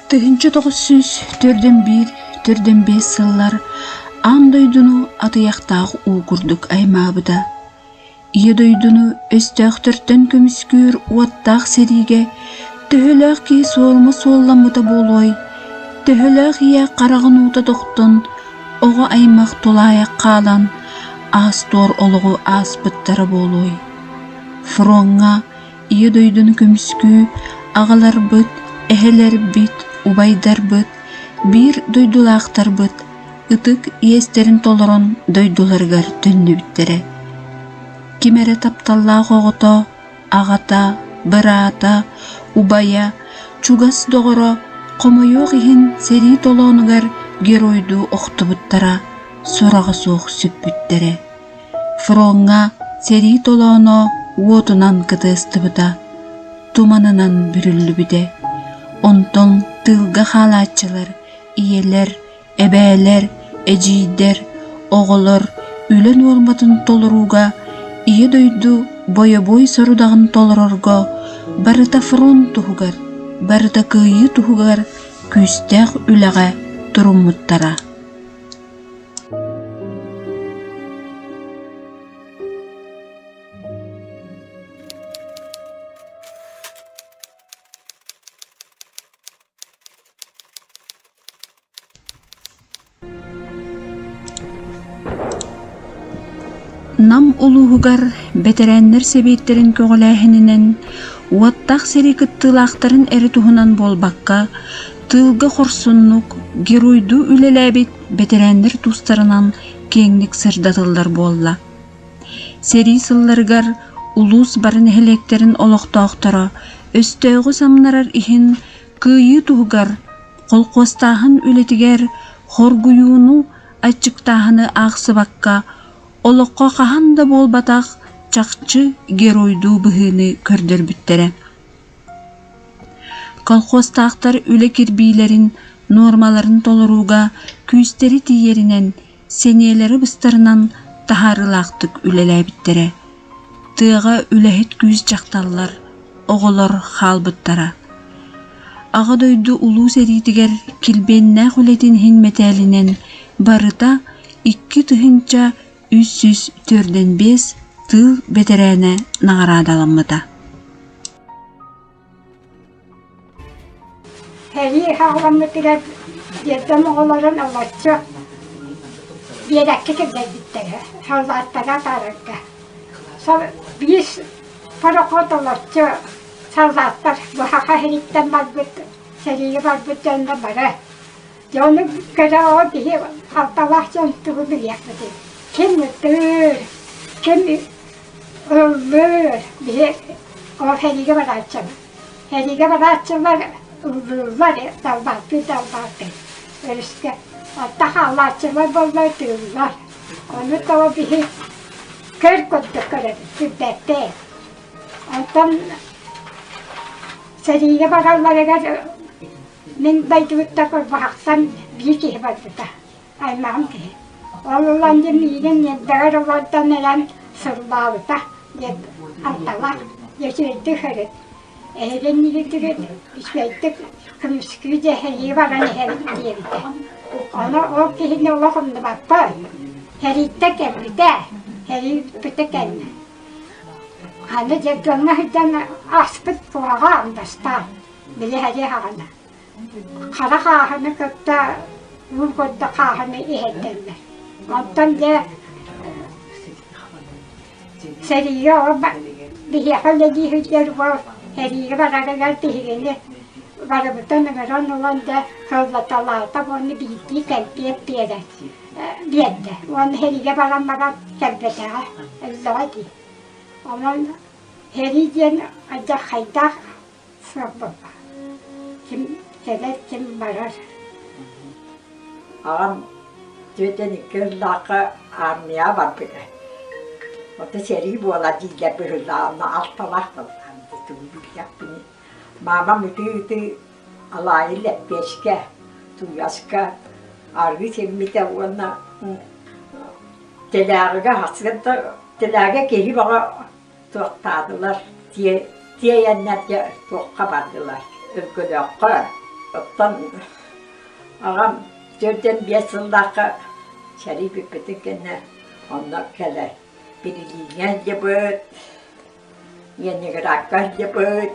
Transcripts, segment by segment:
1941 45 сыллар аан дойдуну атыйахтаах уу курдук аймаабыта. Ийэ дойдуну өстөөхтөртөн көмүскүүр уоттаах сэриигэ төһөлөөх киһи суорума суолламмыта буолуой, төһөлөөх ийэ хараҕын уута тохтон, оҕо аймах тулаайах хаалан, аас-туор олоҕу ааспыттара буолуой? Фроҥҥа Ийэ дойдуну көмүскүү аҕаларбыт, эһэлэрбит, убайдарбыт, биир дойдулаахтарбыт ытык иэстэрин толорон дойдуларыгар төннүбүттэрэ. Ким эрэ тапталлаах оҕото, аҕата, быраата, убайа, чугас доҕоро хомойуох иһин сэрии толоонугар геройдуу охтубуттара, сураҕа суох сүппүттэрэ. Фроҥҥа сэрии толооно уотунан кытыастыбыта, туманынан бүрүллүбүтэ. Онтон тыылга хаалааччылар ийэлэр, эбээлэр, эдьиийдэр, оҕолор үлэ нуорматын толорууга Ийэ дойду бойобуой сорудаҕын толорорго барыта фронт туһугар, барыта кыайыы туһугар күүстээх үлэҕэ туруммуттара. Нам улууһугар бэтэрээннэр сэбиэттэрин көҕүлээһининэн уоттаах сэрии кыттыылаахтарын эрэ туһунан буолбакка, тыылга хорсуннук, геройдуу үлэлээбит бэтэрээннэр тустарынан киэҥник сырдатыллар буолла. Сэрии сылларыгар улуус бары нэһилиэктэрин олохтоохторо өстөөҕү самнарар иһин кыайыы туһугар холкуостааһын үлэтигэр хоргуйууну, аччыктааһыны аахсыбакка, олоххо хаһан да буолбатах чахчы геройдуу быһыыны көрдөрбүттэрэ. Колхозтаахтар үлэ кирбиилэрин нуормаларын толорууга күүстэри тиийэринэн, сэниэлэрэ быстарынан таһаарыылаахтык үлэлээбиттэрэ. Тыаҕа үлэһит күүс дьахталлар, оҕолор хаалбыттара. Аҕа дойду Улуу сэриитигэр килбиэннээх үлэтин иһин мэтээлинэн барыта 2345 тыыл бэтэрээнэ наҕараадаламмыта. Сэрии хаҕыламмытыгар детдом оҕолорун олоччу биэрэккэ киллэрбиттэрэ, саллааттары атаарарга. Биир пароход олоччу саллааттар бу Саха сириттэн барбыт, сэриигэ барбыт дьонно бары. Дьону көрө оҕо киһи алталаах дьон тугу билиэхпитий? Ким ытыыр, ким ыллыыр, биһи ол сэриигэ барааччыбыт. Сэриигэ барааччылар ыллыыллар, далбааттыы-далбааттыы өрүскэ. Оттон хаалааччылар буоллар ытыыллар. Ону тоҕо биһи көр курдук көрөбүт, билбэппит. Онтон сэриигэ баралларыгар мин дойдубуттан Курбуһахтан биир киһи барбыта. аймаҕым киһи. Ол ылан дьэ миигин ньирдэгэр олордон эрэн сыллаабыта диэн алталаах дьэ үчүгэйдик сырыт. Эһиги иннигитигэр үчүгэйдик көмүскүү дьэ эһиги баран иһэбит диэбитэ. Ону ол киһини олох умнубаппын. Сэрииттэн кэлбитэ. Сэрии бүппүтэ кэннэ. Аны дьэ дьоҥҥо сылдьан аспыт куһаҕан бастаан. Били сэрии саҕана. Хара хааһыны кытта уу курдук хааһыны иһэрдэллэр. Онтон дьэ сэриигэ ол биһиэхэ үлэлии сылдьар уол сэриигэ барарыгар биһигини барыбытын ыҥыран ылан дьэ сыллаталаата уонна биирдии кэмпиэт биэрэр биэрдэ. Уонна сэриигэ баран баран кэлбэтэҕэ, өллөҕө дии. Онон сэрии диэн алдьархайдаах Суох Ким кэлэр, ким барар. Аҕам түөтэн икки ырлаахха аармыйаҕа барбыта. Ото сэрии буолар дииллэр быһыылаах, онно алталаах буоллаҕым дии, тугу билиэхпиний. Маамам ытыы-ытыы алаайы лэппиэскэ, тууйаска арыы симмитэ уонна тэлээҕигэ хасыан да тэлээгэ киһи бөҕө Туохтаатылар, тиэйэннэр дьэ туохха бардылар, Өргөлөөххө. Оттон аҕам 45 сыллаахха сэрии бүппүтүн кэннэ онно кэлэр. Берлиҥҥэ сылдьыбыт, Ленинградка сылдьыбыт,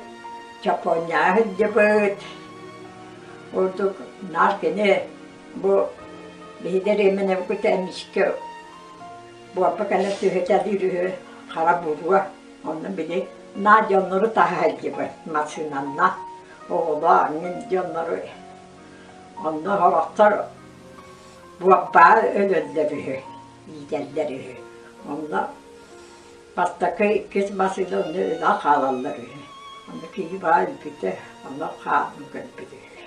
Чоппуонньаҕа сылдьыбыт. Ордук наар кини бу биһиги дэриэбинэбит эмискэ буорба кэлэн түһүтэлиир үһү хара буруо. Онно били наар дьоннору таһа сылдьыбыт массыынанна оҕолоор мин дьоннору онно сорохтор буорбаа өлөллөр үһү иитэллэр үһү. Онно бастакы иккис массыына онно өлөн хаалаллар үһү. Онно киһи баа өлбүтэ, онно хаалан көрбүт үһү.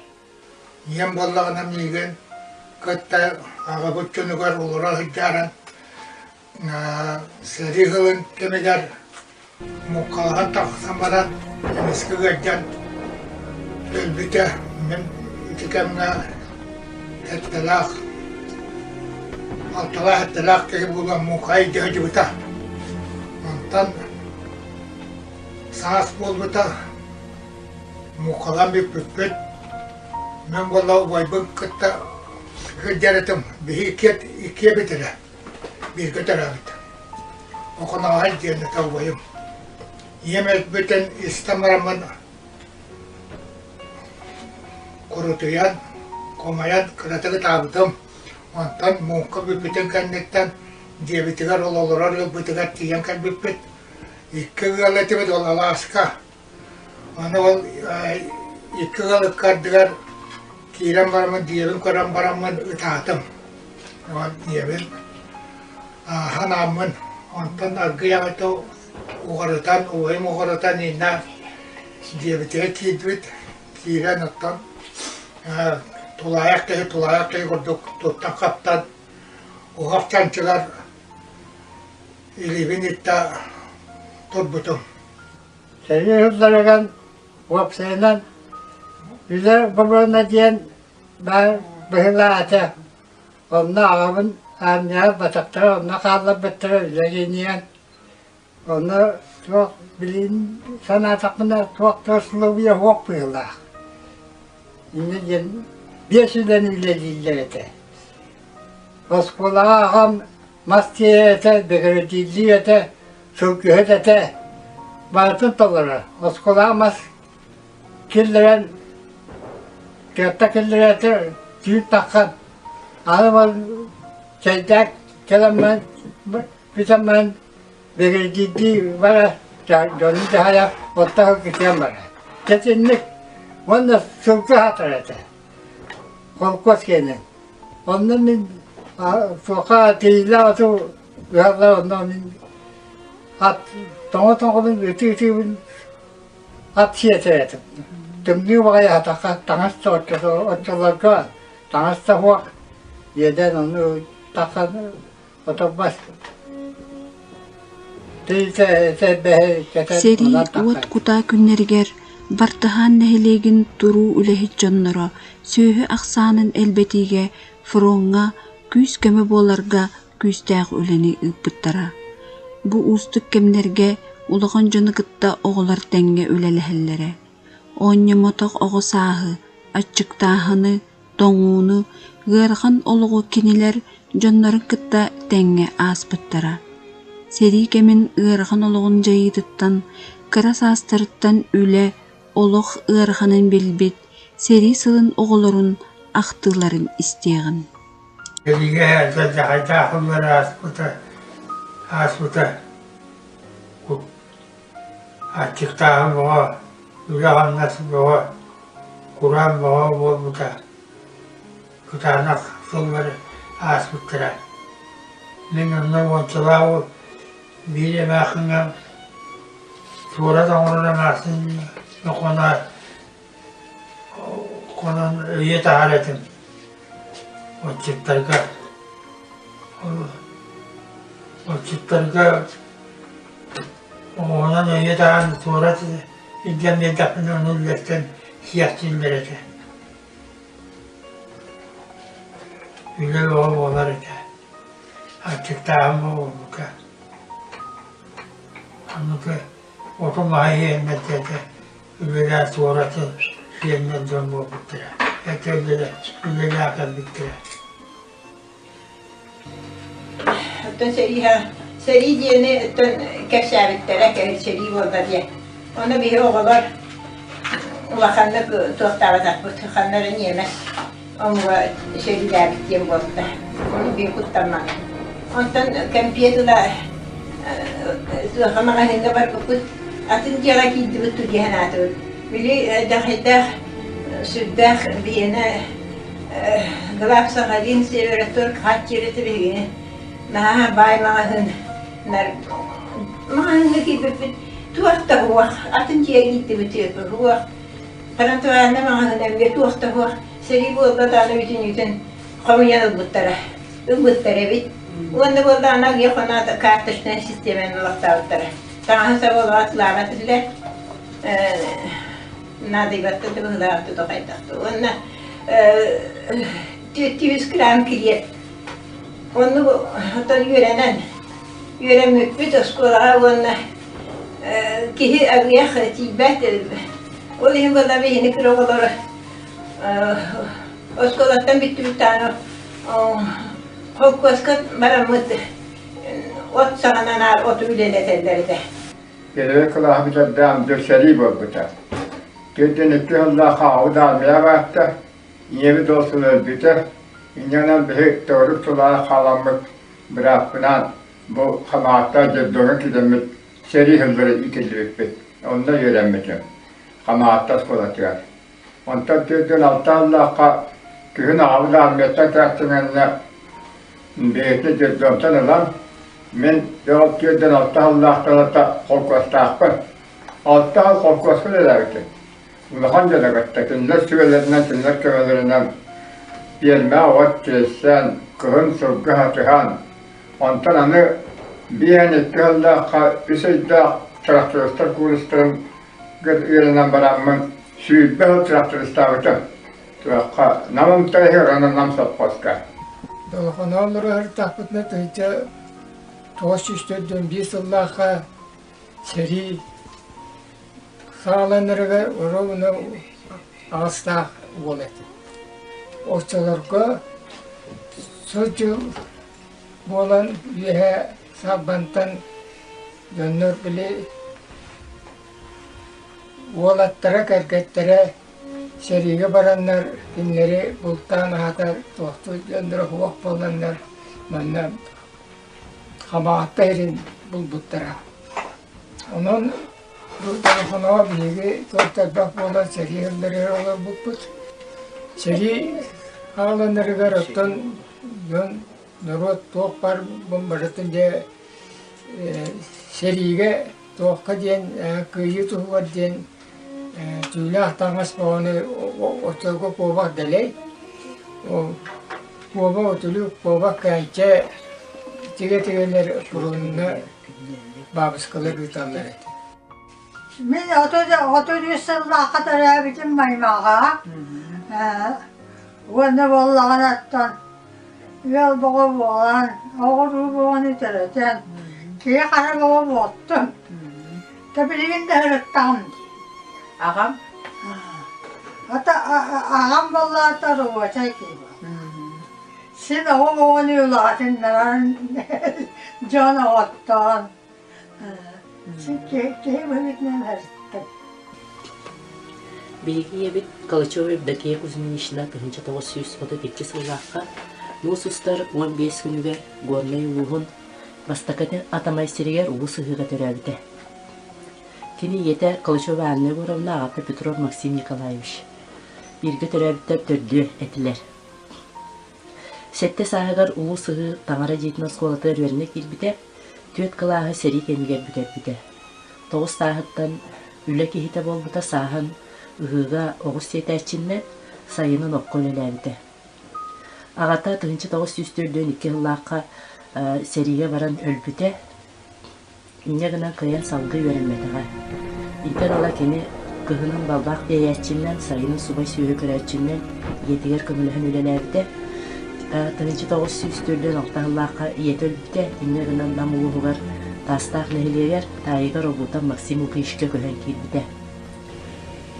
Ийэм буоллаҕына миигин кытта аҕабыт дьонугар олоро сылдьааран сэрии сылын кэмигэр муҥхалаһан тахсан баран эмискэ ыалдьан өлбүтэ. Мин ити кэмҥэ сэттэлээх, алталаах сэттэлээх киһи буолан муҥха илдьэ сылдьыбыта. Онтон саас буолбута, муҥхалаан бүппүппүт. Мин буолла убайбын кытта сылдьар этим. Биһи иккиэбит эрэ. Бииргэ төрөөбүт. Охоноһой диэн этэ убайым. Ийэм өлбүтүн истэн бараммын курутуйан, хомойон кыратык ытаабытым. Онтон муҥха бүппүтүн кэнниттэн дьиэбитигэр ол олорор ыалбытыгар тиийэн кэлбиппит. Икки ыал этибит ол алааска. Аны ол икки ыал ыккардыгар киирэн бараммын дьиэбин көрөн бараммын ытаатым. Ол дьиэбин ааһан ааммын онтон аргыый аҕайта уҕарытан, убайым уҕарытан иннэ дьиэбитигэр киирдибит. Киирэн оттон тулаайах киһи тулаайах киһи курдук туттан-хаптан уһах чанчыгар илиибин иттэ турбутум. Сэрии сылларыгар уопсайынан үлэ бобуона диэн баар быһыылаах этэ. Онно аҕабын армияҕа батахтара онно хаалларбыттара үлэлиниэн. Онно туох билигин санаатахпына туох да условия суох быһыылаах. Инньэ диэн биэс үлэни үлэлииллэр этэ. Оскуолаҕа аҕам мас тиэйэр этэ, бэгэрэдииллиир этэ, сылгыһыт этэ, барытын толорор. Оскуолаҕа мас киллэрэн, тыатта киллэрэр этэ, түүн тахсан, аны ол чэйдээх кэлэн баран, бүтэн баран бэгэрэдиирдии бара, дьону дьаһайа, оттоһо кытыан барар. Дьэ итинник уонна сылгы аһатар этэ, холкуос киэнин. Онно мин суоха тиийилээх оту ыһаллар онно мин ат тоҥо-тоҥобун ытыы-ытыыбын ат сиэтэр этим. Тымныы баҕайы аһатахха таҥас да оччолорго таҥас да суох иэдээн ону тахсан оторбос Сэрии уот кутаа күннэригэр Бартыһаан нэһилиэгин туруу үлэһит дьонноро сүөһү ахсаанын элбэтиигэ фроҥҥа күүс-көмө буоларга күүстээх үлэни ыыппыттара. Бу уустук кэмнэргэ улахан дьону кытта оҕолор тэҥҥэ үлэлэһэллэрэ. Оонньомотох оҕо сааһы, аччыктааһыны, тоҥууну, ыарахан олоҕу кинилэр дьоннорун кытта тэҥҥэ ааспыттара. Сэрии кэмин ыарахан олоҕун дьайыытыттан кыра саастарыттан үлэ, олох ыараханын билбит сэрии сылын оҕолорун ахтыыларын истиэҕин. Сэриигэ дьахайдаах ыллары ааспыта, ааспыта аччыктааһын бөҕө, үлэ-хамнас бөҕө, кураан бөҕө буолбута. Кытаанах сыллар ааспыттара. Мин онно уончалаах биир эмээхсиҥҥэ суорат оҥорор эмээхсин хона хонон өйүө таһар этим отчуттарга. Отчуттарга оҕонон өйүө таһан суорат илдьэн биэрдэхпинэ ону үллэстэн сиэхтииллэр этэ. Үлэ бөҕө буолар этэ. Аччыктааһын буолбута. Оннука оту маһы иһэн этэ үлэлээн суораты. пиэрмэр дьон буолбуттара, этэ үлэлээх кэлбиттэрэ. Оттон сэрии сэрии диэни оттон кэпсээбиттэрэ сэрии буолла диэн. Ону биһи оҕолор улаханнык туохтаабатахпыт, ханна эрэ ньиэмэс омуга сэриилээбит диэн буолта. Ону биһи куттаммаппыт. Онтон кэмпиэт ыла туохха маҕаһыыҥҥа барбыппыт, атын дьиэҕэ киирдибит туу диэн аатыбыт. Били дьахайдаах сүрдээх биһиэнэ Глав Сахалин Североторг хааччыйар этэ биһигини. Наһаа баай маҕаһыын маҕаһыыҥҥа киирбиппит туох да суох, атын дьиэ киирдибит суох. Тротуарна маҕаһыын эмиэ туох да суох. Сэрии буолла даҕаны бүтүннүүтүн хомуйан ылбыттара. Ылбыттар эбит. Уонна буоллаҕына аҕыйах хоноот карточнай систиэмэни олохтообуттара. Таҥаһы-сабы олох атылаабат этилэр. Наадыйбаттан да быһыылаах тута хайдах да. Уонна түөрт грамм килиэп. Оннук оттон үөрэнэн, үөрэммиппит оскуолаҕа уонна киһи аҕыйах тиийбэт. Ол иһин буолла биһини кыра оҕолору оскуолаттан бүттүбүт даҕаны холкуоска бараммыт от саҕана наар оту үлэлэтэллэр этэ. Первый кылааһы бүтэрдээн дьэ сэрии буолбута. 42 сыллаах хаҕабыт армия баатта, ийэбит ол сыл өлбүтэ. Инньэ биһи төгүрүк тулаайах хааламмыт бырааппынаан бу Хамаҕатта детдомҥа киирэммит сэрии сыллары иитиллибиппит. Онно үөрэммитим. Хамаҕатта оскуолатыгар. Онтон 46 сыллаахха күһүн аҕабыт армияттан кээттиҥэннэ бэйэтэ детдомтан ылан мин 46 сыллаахтан холкуостаахпын. Алта сыл холкуоска үлэлээбитим. Улахан дьоно кытта кинилэр сүбэлэринэн, кинилэр көмөлөрүнэн пиэрмэҕэ от тиэйсэн, кыһын сылгы хатыһан, онтон аны биэһэн икки сыллаахха үс ыйдаах трактористар куурустарын үөрэнэн бараммын 20 сыл трактористаабытым. Туохха Нам МТС-гэр уонна Нам сопхуоска. Долохонооллору ыһыртахпытына 1941 сыллаахха сэрии саҕаланарыгар оруобуна аҕыстаах уол этим. Оччолорго сыл-дьыл буолан үөһэ Салбантан дьоннор били уолаттара, кэргэттэрэ сэриигэ бараннар кинилэри бултаан аһатар туохтуур дьонноро суох буоланнар манна Хамаҕатта сирин булбуттара. Онон бу Долохоноҕо биһиги туох да элбэх буолан сэрии сылларыгар олорбуппут. Сэрии хааланарыгар оттон дьон норуот туох баар барытын дьэ сэриигэ туохха диэн кыайыы туһугар диэн түүлээх таҥас бөҕөнү оччолорго куобах дэлэй куобах үтүлүк куобах кээнчэ тигэ-тигэлэр курунна баабыскалар ыыталлар этэ. Мин 33 сыллаахха төрөөбүтүм Маймаҕа. Уонна буоллаҕына оттон ыал боҕо буолан, оҕуруу боҕону төрөтөн, киһи хара боҕо буоттум. Та билигин да ырыттаҕым дии. Аҕам? Ата аҕам буоллаата рабочай киһи Син оҕо оҕону улаатыннаран, дьон оҕоттоон, син киһи быһыытынан ырыттым. Биһиги ийэбит Калачева Евдокия Кузьминична 1932 сыллаахха муус устар 15 күнүгэр Горнай улууһун Бастакы Атамай сиригэр Улуу Сыһыыга төрөөбүтэ. Кини ийэтэ Калачева Анна Егоровна, аҕата Петров Максим Николаевич. Бииргэ төрөөбүттэр төрдүө этилэр. Сэттэ сааһыгар Улуу Сыһыы таҥара дьиэтин оскуолатыгар үөрэнэ киирбитэ, түөрт кылааһы сэрии кэмигэр бүтэрбитэ. Тоҕус сааһыттан үлэ киһитэ буолбута, сааһын ыһыыга оҕус сиэтээччиннэн, сайынын окко үлэлээбитэ. Аҕата 1942 сыллаахха сэриигэ баран өлбүтэ. Инньэ гынан кыайан салгыы үөрэммэтэҕэ. Итэн ыла кини кыһынын балбаах тиэйээччинэн, сайынын субай сүөһү көрөөччүнэн ийэтигэр көмөлөһөн үлэлээбитэ. 1946 сыллаахха ийэтэ өлбүтэ. Инньэ гынан Нам улууһугар Таастаах нэһилиэгэр таайыгар Обутан Максим Лукичка көһөн киирбитэ.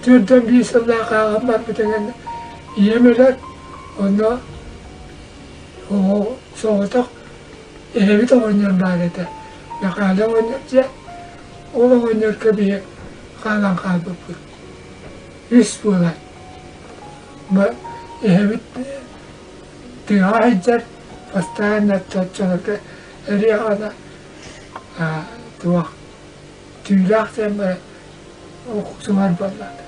41 сыллаах ааҕан барбытын кэннэ ийэм өлөр, онно соҕотох эһэбит оҕонньор баар этэ, Мэхээлэ оҕонньор дьэ, ол оҕонньорго биһи хаалан хаалбыппыт. Үс буолан. Эһэбит тыаҕа сылдьар, бастаан оччолорго эриэхэҕэ туох түүлээх диэн баран охсуһар буоллаҕа.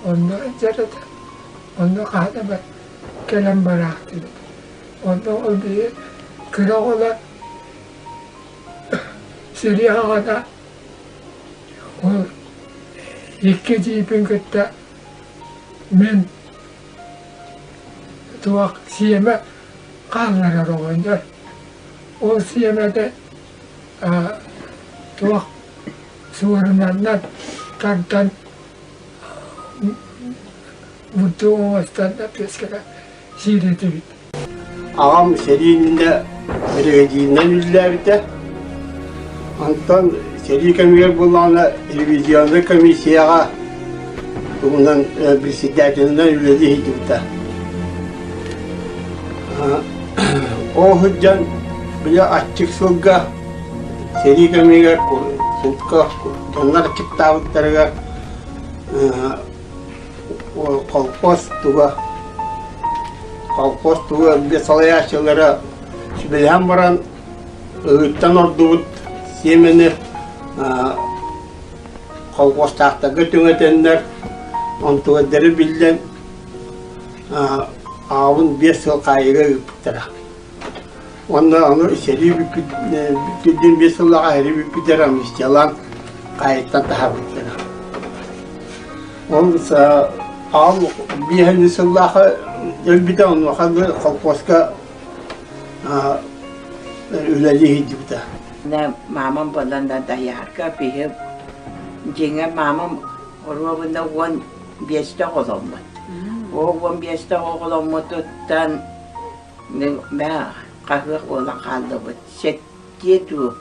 Онно сылдьар этэ. Онно хаһан эмэ кэлэн бараахтыыр этэ. Онно ол биһи кыра оҕолор сэрии аҕата ол икки эдьиийбин кытта мин туох сиэмэ хаалларар оҕонньор. Ол сиэмэтэ туох суорунаннар тардан бурдук оҥостон лэппиэскэҕэ сиир этибит. Аҕам сэрии иннинэ биригэдьииринэн үлэлээбитэ. Онтон сэрии кэмигэр буоллаҕына ревизионнай комиссияҕа тугунан председателинэн үлэлии сылдьыбыта. Ол сылдьан били аччык сылга сэрии кэмигэр сутка дьоннор аччыктаабыттарыгар колхоз туга колхоз туга салайааччылара сүбэлэһэн баран ыһыыттан ордубут сиэмэни колхозтаахтарга түҥэтэннэр онтугардары биллэн аҕабын 5 сыл хаайыыга ыыппыттара. Уонна ону сэрии бүппүт бүппүт 5 сыллааҕы сэрии бүппүтэр амнистиялаан хаайыттан таһаарбыттара. Ол аҕам биэһин сыллаах өлбүтэ, онуоха колхозка үлэлии сылдьыбыта. Маамам буолан да доярка биһи дьиҥэ маамам оруобуна 15-тэ оҕоломмут. Ол 15-тэ оҕоломмутуттан хаһыах буолан хааллыбыт. Сэттиэ дуу,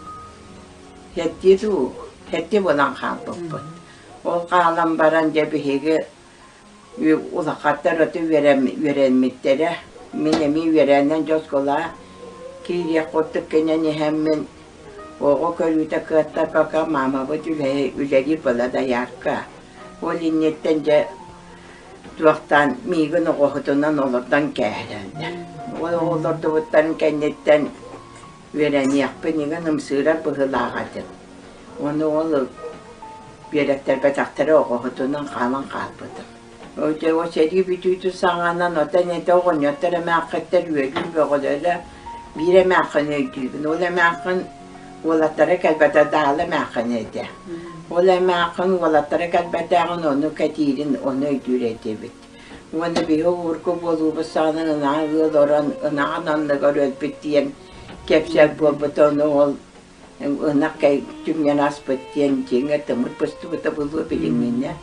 сэттиэ дуу, сэттиэ буолан хаалбыппыт. Ол хаалан баран дьэ биһиги улахаттар өтө үөрэммиттэрэ. Мин эмиэ үөрэнэн дьэ оскуолаҕа киириэх курдук гынан иһэммин оҕо көрүүтэ кыаттарбакка маамабыт үлэлиир буолла доярка. Ол инниттэн дьэ туохтаан миигин оҕоһутунан олордон кээһэрэллэр. Ол олордубуттарын кэнниттэн үөрэниэхпин игин ымсыырар быһыылаах этим. Ону ол үөрэттэрбэтэхтэрэ оҕоһутунан хаалан хаалбытым. Дьэ сэрии бүтүүтүн саҕанан отон этэ оҕонньоттор эмээххиттэр үөрүү бөҕөлөрө биир эмээххин өйдүүбүн. Ол эмээххин уолаттара кэлбэтэ даала эмээххин этэ. Ол эмээххин уолаттара кэлбэтэҕин ону кэтиирин ону өйдүүр этибит. Уонна биһи уурку буолуубут саҕана ынаҕы ыал орон ынаҕын анныгар өлбүт диэн кэпсэл буолбута ону ол ынах түҥҥэн аспыт диэн дьиҥэ тымыр быстыбыта буолуо билиҥҥинэ.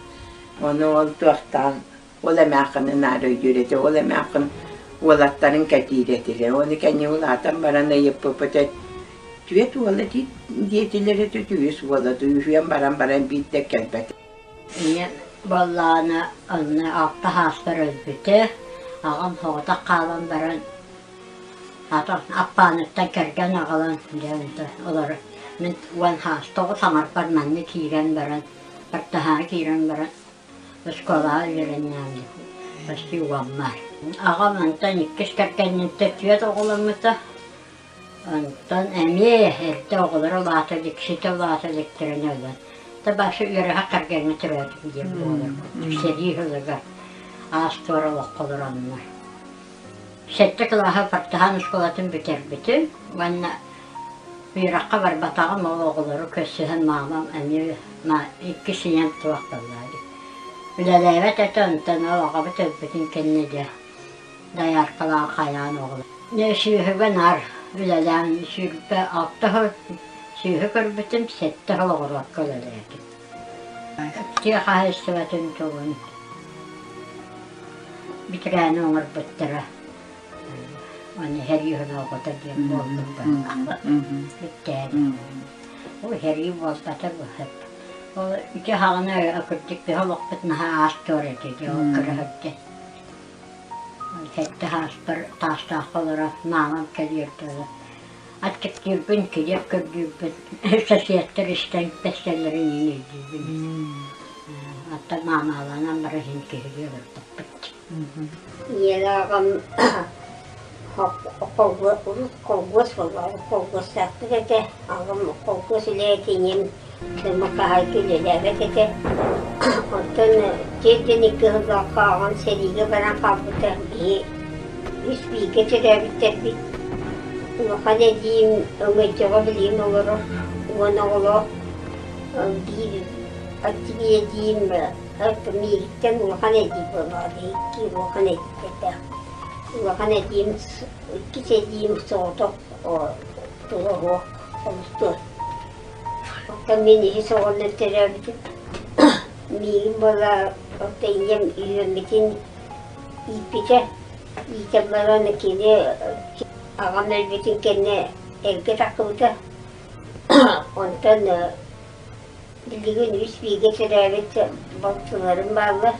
Ону ол туохтаан ол эмээххини наар өйдүүр этэ, ол эмээххин уолаттарын кэтиир этилэр. Ону кэнники улаатан баран ыйыппыппыт түөрт уола диэтилэр этэ, үс уола үһүөн баран баран биирдэ кэлбэт. Ийэм буоллаҕына онно алта сааспар өлбүтэ, аҕам соҕотох хаалан баран Ата Аппааныттан кэргэн аҕалан дьэ онто олоро мин уон саас тоҕус аҥарбар манна киирэн баран бартыһааҥҥа киирэн баран оскуолаҕа үөрэннэҕим почти уоммар. Аҕам онтон иккис кэргэнниттэн түөрт оҕоломмута. Онтон эмиэ эрдэ оҕолоро улаата илик, ситэ улаата иликтэринэ өлөн. Табашы үөрэхэ кэргэҥҥэ төрөөтүм диэн буолар. Сэрии сылыгар аас-туор олоххо олороннор. Сэттэ кылааһы Партаһаан оскуолатын бүтэрбитим уонна үөрэххэ барбатаҕым, ол оҕолору көрсүһэн маамам эмиэ иккис ийэм туох буоллаа дии. Үлэлээбэт этэ, онтон ол аҕабыт өлбүтүн кэннэ дьэ дояркалаан хайаан оҕолор. Сүөһүгэ наар үлэлээн 26 сыл сүөһү көрбүтүм, сэттэ сыл оҕуруокка үлэлээтим. Тыа хаһаайыстыбатын тугун Бэтэрээн оҥорбуттара уонна сэрии оҕото диэн буолбуппун бүттээн. Ол сэрии буолбата быһыт. Ол ити хаҕына кырдьык төһө олохпут наһаа аас-туор этэ дии ол кыра сылдьан. Сэттэ сааспар Таастаахха олоро маамам кэлиэр дылы аччыктыырбын, килиэп көрдүүрбүн, соседтар истэн бэссэллэрин иһин өйдүүбүн. Оттон маамааланан бара иһин киһилии олорбуппут. Ийэлээх аҕам урут холкуос буоллаҕа, холкуостаахпыт этэ. Аҕам холкуос үлэһитэ, ийэм хаһаайка үлэлээбэт этэ. Оттон тиэрдэн икки сыллаахха аҕам сэриигэ баран хаалбыта. Биһи үс бииргэ төрөөбүттэрбит. Улахан эдьиийим Өҥөйдьөҕө билигин олорор, уон оҕолоох. Биир аччыгый эдьиийим Миигиттэн улахан эдьиий буоллаҕа дии, икки улахан эдьиийдэрдээх. Улахан эдьиийим иккис эдьиийим соҕотох тула суох олустуо. Оттон мин үһүс оҕоннор төрөөбүтүм. Миигин буола оттон ийэм үһүөммүтүн ииппитэ. Иитэн баран кини аҕам өлбүтүн кэннэ эргэ тахсыбыта. Онтон Билигин үс бииргэ төрөөбүт балтыларым бааллар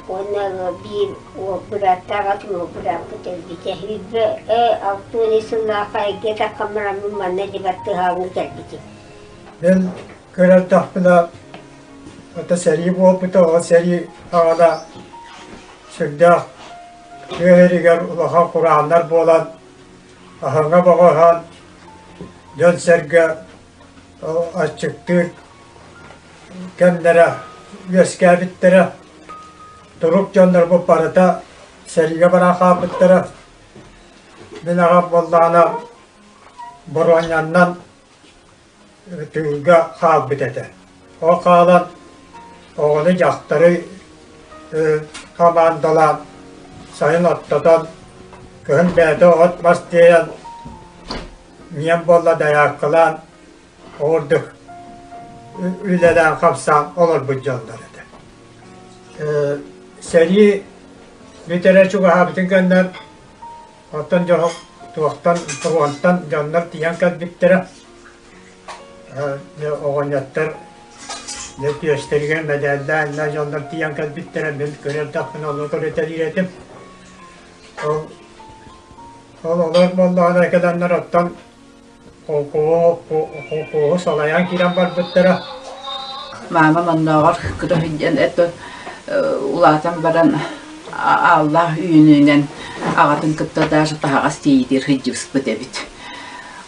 уонна биир уол бырааттаах атын уол бырааппыт өлбүтэ. Сүүрбэ 60 сыллаахха эргэ таххан бараммын манна дебаттыһааҥҥа кэлбитим. Мин көрөрдөхпүнэ, ото сэрии буолбута, ол сэрии аҕала сүрдээх тыа сиригэр улахан курааннар буолан, аһыҥа боҕоһон, дьон-сэргэ аччыктыыр кэмнэрэ үөскээбиттэрэ. Турук дьоннорбут барыта сэриигэ баран хаалбыттара. Мин аҕам буоллаҕына боруонньаннан тыылга хаалбыт этэ. Ол хаалан оҕону, дьахтары хамаандалаан сайын оттотон, кыһын бэйэтэ от-мас тиэйэн Ийэм буолла дайааккалаан ордук үлэлээн-хамсаан олорбут дьоннор этэ. Сэрии бүтэрэ чугаһаабытын кэннэ оттон дьоһун туохтан фронтан дьоннор тиийэн кэлбиттэрэ. Оҕонньоттор дьэ түөстэригэр мэдээллээн дьоннор тиийэн кэлбиттэрэ мин көрөрдөхпүнэ ону көрүтэлиир этим. Ол Ол олор буоллаҕына кэлэннэр оттон холкуоһу салайан киирэн барбыттара. Маамам оннооҕор кыра сылдьан это улаатан баран ааллаах үүнүүнэн аҕатын кытта даже таһаҕас тиийиитигэр сылдьыбыспыт эбит.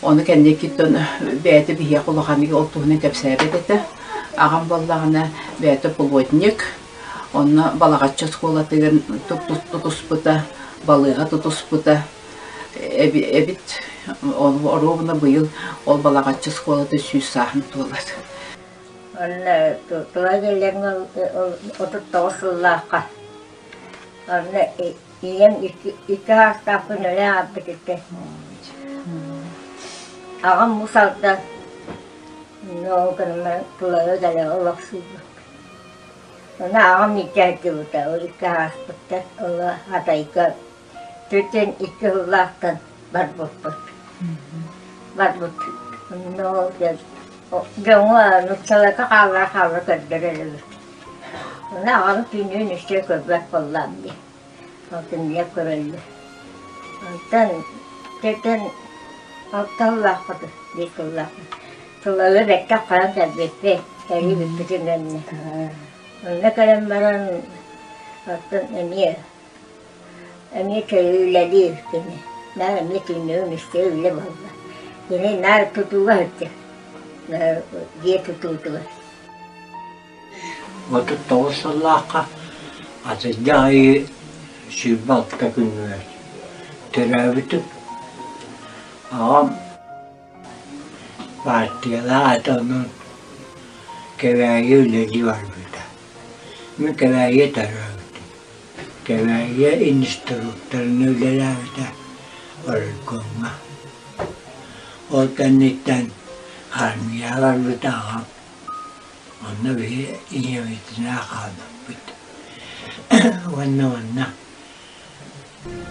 Ону кэнникиттэн бэйэтэ биһиэхэ улаханнык ол туһунан кэпсээбэт этэ. Аҕам буоллаҕына бэйэтэ плотник, Онно Балаҕаччы оскуолатыгар тутуспута, балыыһа тутуспута эбит. Оруобуна быйыл ол Балаҕаччы оскуолата 100 сааһын туолар. Онно тула дьиэлэргэ 39 сыллаахха онно ийэм икки саастаахпын өлө ааспыт этэ. Аҕам мус алдан ол гынан тулары дэлэҕэ олохсуйбут. Ону аҕам иитээччибитэ, ол икки ааспыттар, ол Атайга түтүн икки сыллаахтан барбыппыт. Барбыт. Онно ол дьоҥҥо нууччаларга хааллара хаалла көрдөрөр эбит. Ону аҕам түүнүн үстэ көрбөт буоллаам дии. Ол кинилэр көрөллөр. Онтон түтүн алта сыллаахпыт, биир сыллаахпыт. Тыллары бэккэ харан кэлбиппит, сэрии бүппүтүн кэннэ. Онно кэлэн баран, оттон эмиэ эмиэ үлэлиир кини. Наар эмиэ түүнүгүн истэ үлэ буолла. Кини наар тутууга сылдьар, дьиэ тутуутугар. 39 сыллаахха атырдьах ыйы 26 күнүгэр төрөөбүтүм. Аҕам Партиялаах этэ онон Кэбээйи үлэлии барбыта. Мин Кэбээйигэ төрөөбүтүм. Кэбээйигэ инструкторынан үлэлээбитэ оройкуоҥҥа. Ол кэнниттэн армияҕа барбыта аҕам. Онно биһи ийэбитинээн хаалбыппыт. Уонна манна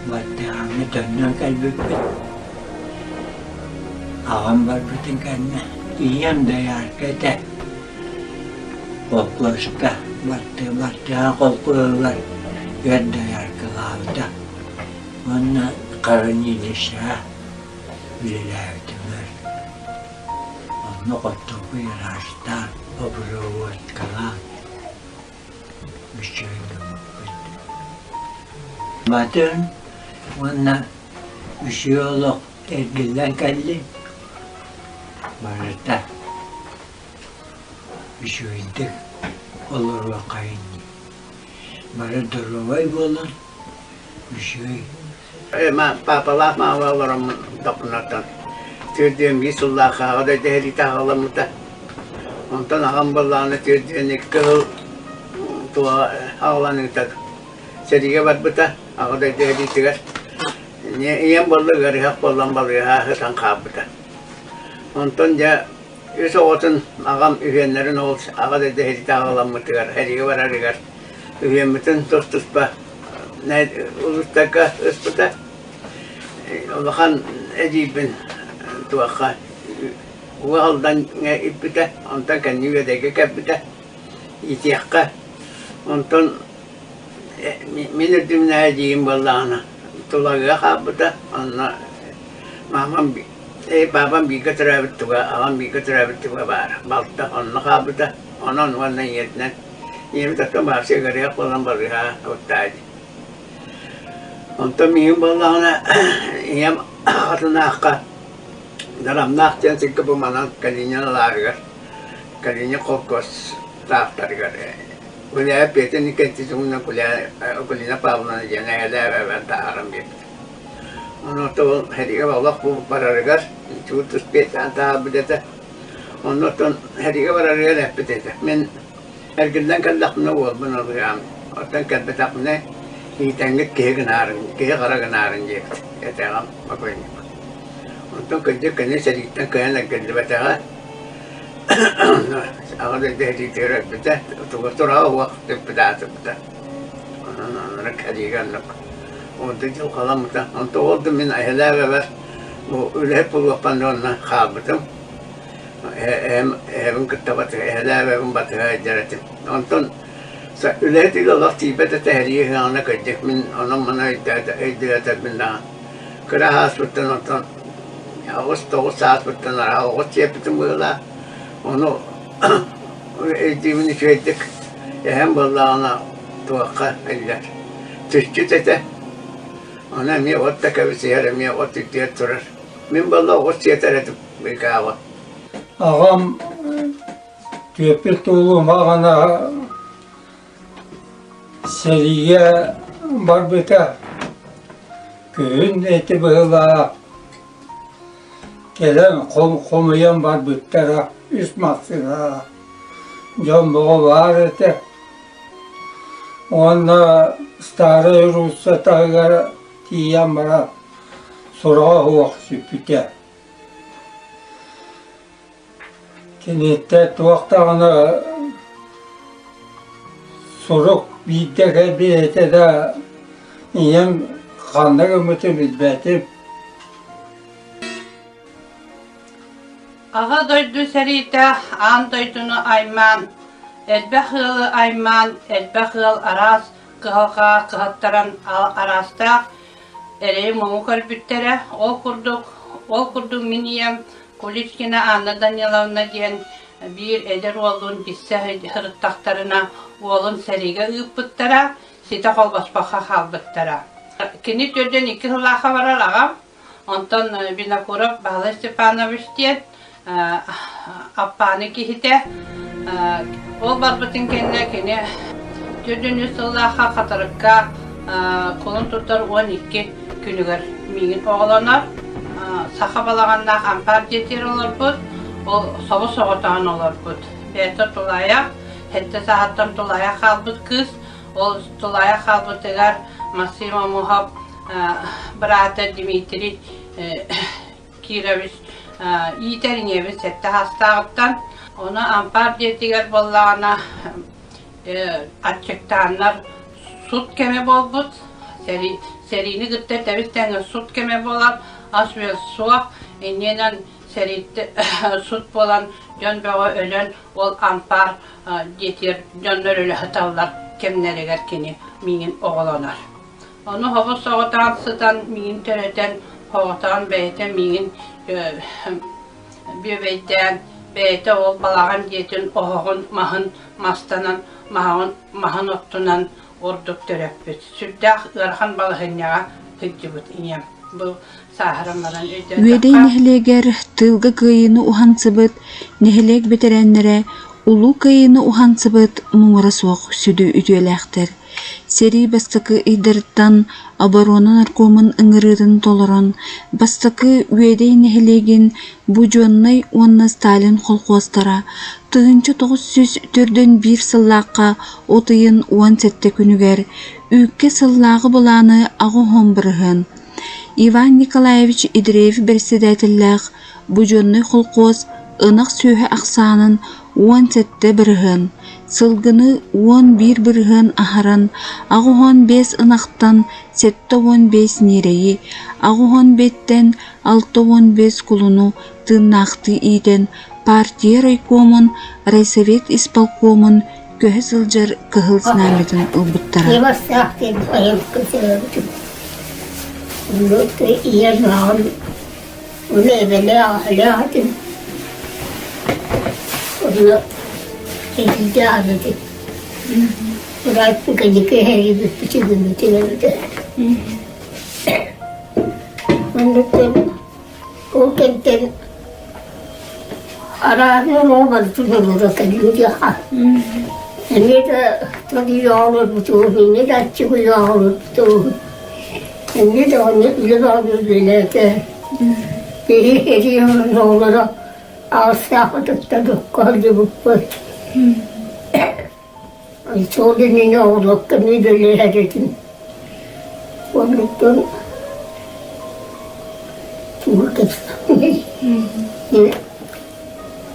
Баттыгаҥҥа төннөн кэлбиппит. Аҕам барбытын кэннэ ийэм доярка этэ. Холкуоска бартыһаан холкуоһугар өр дояркалаабыта уонна хранилищеҕа үлэлээбитим өр. Онно хортуоппуй ыраастаан, обработкалаан үчүгэй гыммыппыт. Батын уонна үчүгэй олох эргиллэн кэллин барыта үчүгэйдик олоруоххайын дии. Бары доруобай буолун, үчүгэй. Паапалаах маама олороммун докунаттан түөрт биир сыллаах аҕа дойду сэриитэ аҕаламмыта. Онтон аҕам буоллаҕына 42 сыл туоҕа аҕаланыыта сэриигэ барбыта аҕа дойду сэриитигэр. Ийэм буолла ыарыһах буолан балыыһа сытан хаалбыта. Онтон дьэ үс оҕотун аҕам үһүөннэрин ол аҕа дойду сэриитэ аҕаламмытыгар сэриигэ барарыгар үһүөммүтүн тус-туспа улуустарга ыспыта. Улахан эдьиийбин туохха Уҥа Алдаҥҥа иппитэ, онтон кэнники Үөдэйгэ кэлбитэ, иитиэххэ. Онтон мин үрдүмүнэ эдьиийим буоллаҕына Тулагыга хаалбыта, онно маамам баабам бииргэ төрөөбүт туга, аҕам бииргэ төрөөбүт туга баара, балта онно хаалбыта, онон уонна ийэтинэн ийэбит оттон баарса ыарыһах буолан балыыһа уттаа дии. Онтон миигин буоллаҕына ийэм аҕатынаахха Дарамнаах диэн сиргэ бу манан Калинин алааһыгар Калинин холкуос таахтарыгар Гуляев Петя Никитич уонна Акулина Павловна диэн эһэлээх эбээн таһааран биэрбит. Онуота ол сэриигэ олох бу барарыгар чуут успетаан таһаарбыт этэ. Оннуттан сэриигэ барарыгар эппит этэ. Мин Эргиллэн кэллэхпинэ уолбун ылыам, оттон кэлбэтэхпинэ иитэҥҥит киһи гынаарын, киһи хара гынаарын диэбит этэҕим покойник. Онтон кырдьык кини сэрииттэн кыайан эргиллибэтэҕэ, аҕа дойду сэриитигэр өлбүтэ, туга тураҕа уох түппүтэ аатырбыта. Онон оннук сэриигэ оннук ордук дьылҕаламмыта. Онтон ол да мин эһэлээх эбэр бу үлэһит буолуохпун уонна хаалбытым. Эһэм эһэбин кытта батыһа, эһэлээх эбэбин батыһа сылдьар этим. Онтон үлэһит ыал олох тиийбэт этэ сэрии ыһыаҕына кырдьык мин онон-манан өйдөөтөрбүн даҕаны. Кыра сааспыттан онтон 8-9 сааспыттан араа оҕус сиэппитим быһыылаах. Ону өйдүүбүн үчүгэйдик. Эһэм буоллаҕына туохха иллэр. Түсчүт этэ. Ону эмиэ от да кэбисиһэр, эмиэ от үрдүгэр турар. Мин буолла оҕус сиэтэр этим. Быыкааҕа. Аҕам түөппүт туолумаҕына сэриигэ барбыта. Күһүн эти быһыылаах кэлэн хомуйан барбыттара үс массыына дьон бөҕө баар этэ. Уонна Старай Русса таһыгар тиийэн баран сураҕа суох сүппүтэ. Киниттэн туох даҕаны сурук биирдэ кэлбит этэ да, ийэм ханна гыммытын билбэтим. Аҕа дойду сэриитэ аан дойдуну аймаан, элбэх ыалы аймаан, элбэх ыал араас кыһалҕаҕа кыһаттаран араастаах эрэйи-муҥу көрбүттэрэ. Ол курдук, ол курдук мин ийэм Куличкина Анна Даниловна диэн биир эдэр уоллуун билсэ сырыттахтарына уолун сэриигэ ыыппыттара, ситэ холбоспокко хаалбыттара. Кини төрдүн икки сыллаахха барар аҕам, Онтон Винокуров Баһылай Степанович диэн Аппааны киһитэ. Ол барбытын кэннэ кини 43 сыллаахха Хатырыкка кулун тутар 12 күнүгэр миигин оҕолонор. Саха балаҕаннаах ампаар дьиэтигэр олорбут, ол собус-соҕотоҕун олорбут. Бэйэтэ тулаайах, сэттэ сааһыттан тулаайах хаалбыт кыыс. Ол тулаайах хаалбытыгар Максим Омуһов быраата Дмитрий Кирович иитэр ийэбит сэттэ саастааҕыттан. Ону ампаар дьиэтигэр буоллаҕына аччыктааннар сут кэмэ буолбут. Сэриини кытта тэбис-тэҥэ сут кэмэ буолар, ас-үөл суох. Иннинэн сэрииттэ сут буолан дьон бөҕө өлөн ол ампаар дьиэтигэр дьоннор өлө сыталлар кэмнэригэр кини миигин оҕолонор. Ону хобус-соҕотоон сытан миигин төрөтөн, хоҕотоон бэйэтэ миигин бүөбэйдээн, бэйэтэ ол балаҕан дьиэтин оһоҕун маһын мастанан, маһын, маһын оттунан ордук төрөппүт. Сүрдээх ыарахан балаһыанньаҕа сылдьыбыт ийэм. Бу сааһыран баран Үөдэй өйдөөтөххө нэһилиэгэр тыылга кыайыыны уһансыбыт нэһилиэк бэтэрээннэрэ Улуу Кыайыыны уһансыбыт муҥура суох сүдү үтүөлээхтэр. Сэрии бастакы ыйдарыттан оборона наркомун ыҥырыытын толорон, бастакы Үөдэй нэһилиэгин Буденнай уонна Сталин колхуостара 1941 сыллаахха от ыйын 17 күнүгэр үүккэ сыллааҕы былааны 80% Иван Николаевич Идреев бэрэссэдээтэллээх Буденнай холкуос ынах сүөһү ахсаанын 17%, сылгыны 11% аһаран 85 ынахтан 75 ньирэйи, 85-тэн 65 кулуну тыыннаахтыы иитэн партия райкомун, райсовет исполкомун көһө сылдьар кыһыл знамятын ылбыттара. Ону эбэлээх аһылаах этим. Онно эдьиийдээх этим. Ырааппыт кэнники эһэрийбиппит үгүммүтүн эбитэ. Оннуктан ол кэмтэн арааһы олоҕу барытын олоро кэллим диэххэ. Эмиэ да толуйа олорбутум, эмиэ да аччыгыйа олорбутум. Эмиэ даҕаны үлэ бөҕөнү үлэлээтэ. Киһи эрии оҕолоро аҕыстаахпытыттан укка сылдьыбыппыт. Сол иннинэ оҕолорго эмиэ үлэлэһэр этим. Оннуктан тугу кэпсээний?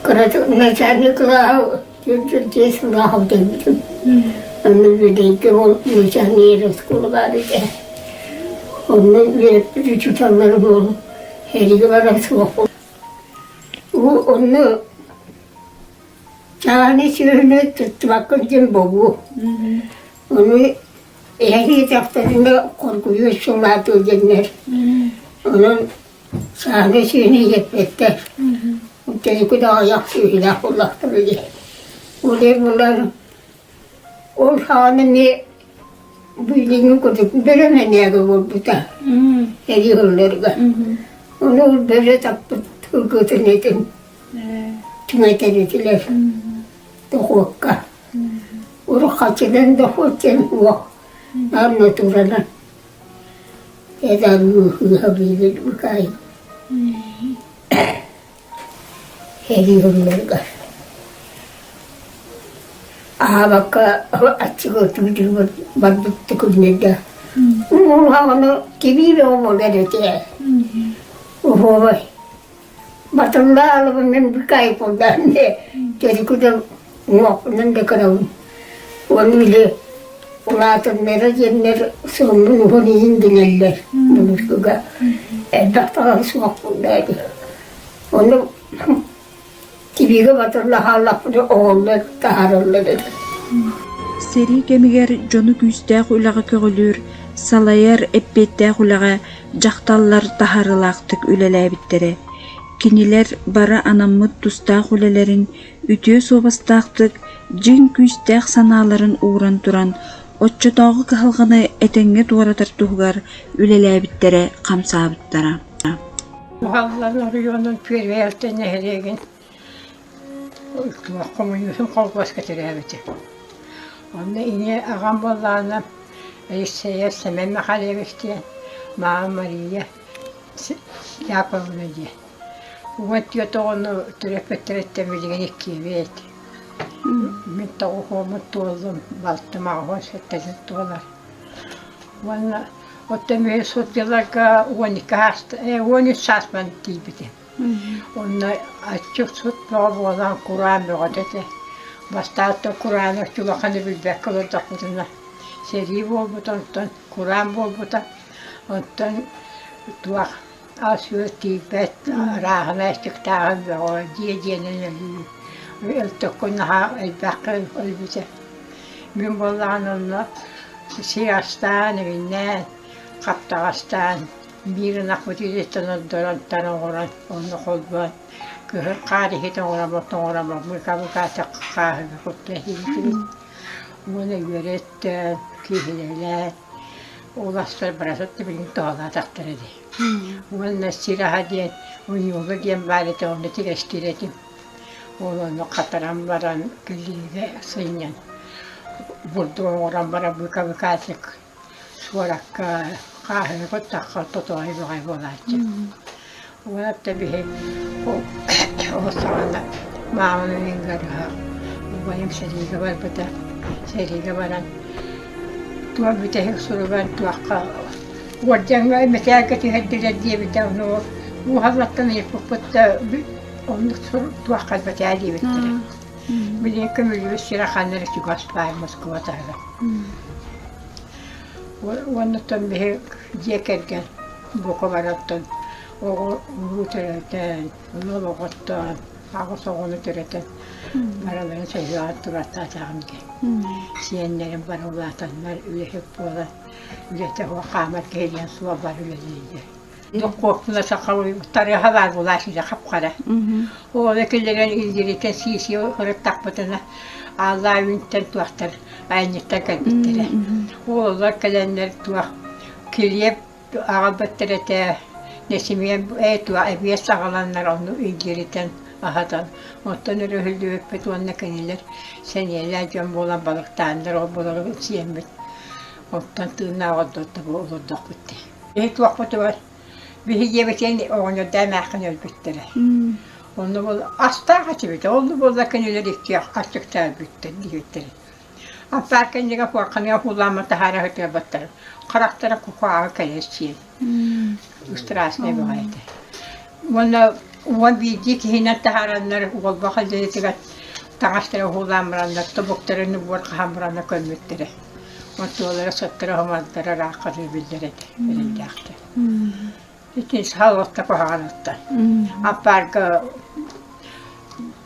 Кыратык начальник кылааһы Дьиэ сылааһым кэлбитим. Онно үөдэйгэ ол начальник оскуола баар этэ. Онно үөрэппит учууталларым ол эриги баран суох. Онно чааны сүөһүнү туттубаккын диэн бобуу. Ону эһэги тахтарына хоргуйуо сылаатыы диэннэр. Онон Сааны сиэни иэппэттэр. Төрүкү да аҕыйах сүөһүлээх буоллахтара дии. Ол иһин булан ол саҕана эмиэ билиҥҥи курдук бөрө мэнээгэ буолбута сэрии сылларыгар. Ону ол бөрө таппыт ылгытын этин түҥэтэр этилэр дохуокка. Урут хаччынан дохуот диэн суох, наар натуранан. Сэрии Аһаабакка аччыгы тыытыыбыт барбыт күннэргэ Уһаҕаны кибии бөҕө буолар этэ. Уһуобай. Батыллаалыбын мин быкаайпылдаан төрүкү да уҥуохпунан да кырабын. Уонна били улаатыннара диэннэр сылыммын уһун иһин билэллэр былыргыга. Элбэх даҕаны суох буолла дии. Ону тибиигэ батылла хааллахпына оҕолор таһаараллар этэ. Сэрии кэмигэр дьону күүстээх үлэҕэ көҕүлүүр, салайар эппиэттээх үлэҕэ дьахталлар таһаарыылаахтык үлэлээбиттэрэ. Кинилэр бары анаммыт тустаах үлэлэрин үтүө суобастаахтык, дьиҥ күүстээх санааларын ууран туран, оччотооҕу кыһалҕаны этэҥҥэ туоратар туһугар үлэлээбиттэрэ, хамсаабыттара. Уһаллан оройуонун Күөрбэйэлтэн нэһилиэгин Хомуньуусум холкуоска төрөөбүтүм. Онно ийэ аҕам буоллаҕына Алексеев Сэмэн Михайлович диэн, маама Мария Яковлевна диэн. 14 оҕону төрөппүттэриттэн билигин иккиэбит. Мин тоҕуһуоммут туоллум, балтым аҕыһын сэттэтин туолар. Уонна оттон мин сут дьылларга 12 саас, 13 сааспан тиийбитим. Онно аччык сут бөҕө буолан кураан бөҕөтө этэ. Бастаан курааны улаханы билбэккэ олордохпутуна сэрии буолбута, онтон кураан буолбута, онтон туох. Ас-үөл тиийбэт, арааһынай аччыктааһын бөҕө, дьиэ дьиэнэн өлүү. Өлтөххө наһаа элбэххэ өлбүтэ. Мин буоллаҕына онно сир астаан, эҥиннээн, хаптаҕастаан, биир ынахпыт илииттэн ордорон, тар оҥорон, онно холбоон, кыһын хаар иһит оҥоробут, оҥоробут, быка-быкаата хааһыга кутта иһиитибит. Уонна үөрэ өттөөн, киһилэлээн, ол астар барыта билигин туһалаатахтара дии. Уонна сир аһа диэн, унньуула диэн баар этэ, онно тирэстиир этим. Ол ону хатаран баран кэлиигэ сынньан, бурдук оҥорон баран быка-быкаатык суоракка хааһыга куттахха тотоойу баҕайы буолааччы. Уонна биһи ол саҕана маамам ыарыһах, убайым сэриигэ барбыта. Сэриигэ баран туох бүтэһик суругар туохха уордьаҥҥа мэтээлгэ түһэрдилэр диэбитэ, ону уһаллаттан ыйыппыппыт да оннук туохха мэтээл диэбиттэрэ. Билигин көмүллүбүт сирэ ханна эрэ чугас баар Москва таһыгар. Уонна биһи дьиэ кэргэн бука барантан оҕо уруу төрөтөн, ыал оҕоттоон, аҕыс оҕону төрөтөн барыларын сөбүлээн турартаатаҕым дии. Сиэннэрим бары улаатаннар үлэһит буолан, үлэтэ суох хаамар киһи диэн суох бары үлэлииллэр. Духуоппуна сахалыы тарыаһа баар буолааччы хап-хара. Оҕону киллэрэн илдьиритэн сии-сии ырыттахпытына Аллаа үүнтэн туохтар айанньыттар кэлбиттэрэ. Уоллар кэлэннэр туох килиэп аҕалбыттар этэ, нэсимиэн ээ туох эбиэс аҕаланнар ону илдьиритэн аһатан оттон өрүһүллүбүппүт уонна кинилэр сэниэлээх дьон буолан балыктааннар ол балыгы сиэммит оттон тыыннаах олордохпут дии. Биһи туохпутугар биһи дьиэбитин оҕонньордоох эмээххин өлбүттэрэ. Онно буол астаах этибит, ол буолла кинилэр иккиэх аччыктаан өлбүттэр диэбиттэрэ. Аппаар кэннигэр куорканыга куулааммын таһаара сытыарбаттара. Харахтара кукааҕы кэлэр сиэн. Страшнай баҕайы этэ. Уонна 11 киһинэн таһаараннар Уолбах дьиэтигэр таҥастара уһуулаан бараннар тобуктарын буор хаһан бараннар көммүттэрэ. Онтулара сыттара хомондора ыраахха биллэр этэ эрэйдээхтэр. Ити салалта куһаҕаныттан. Аппаарга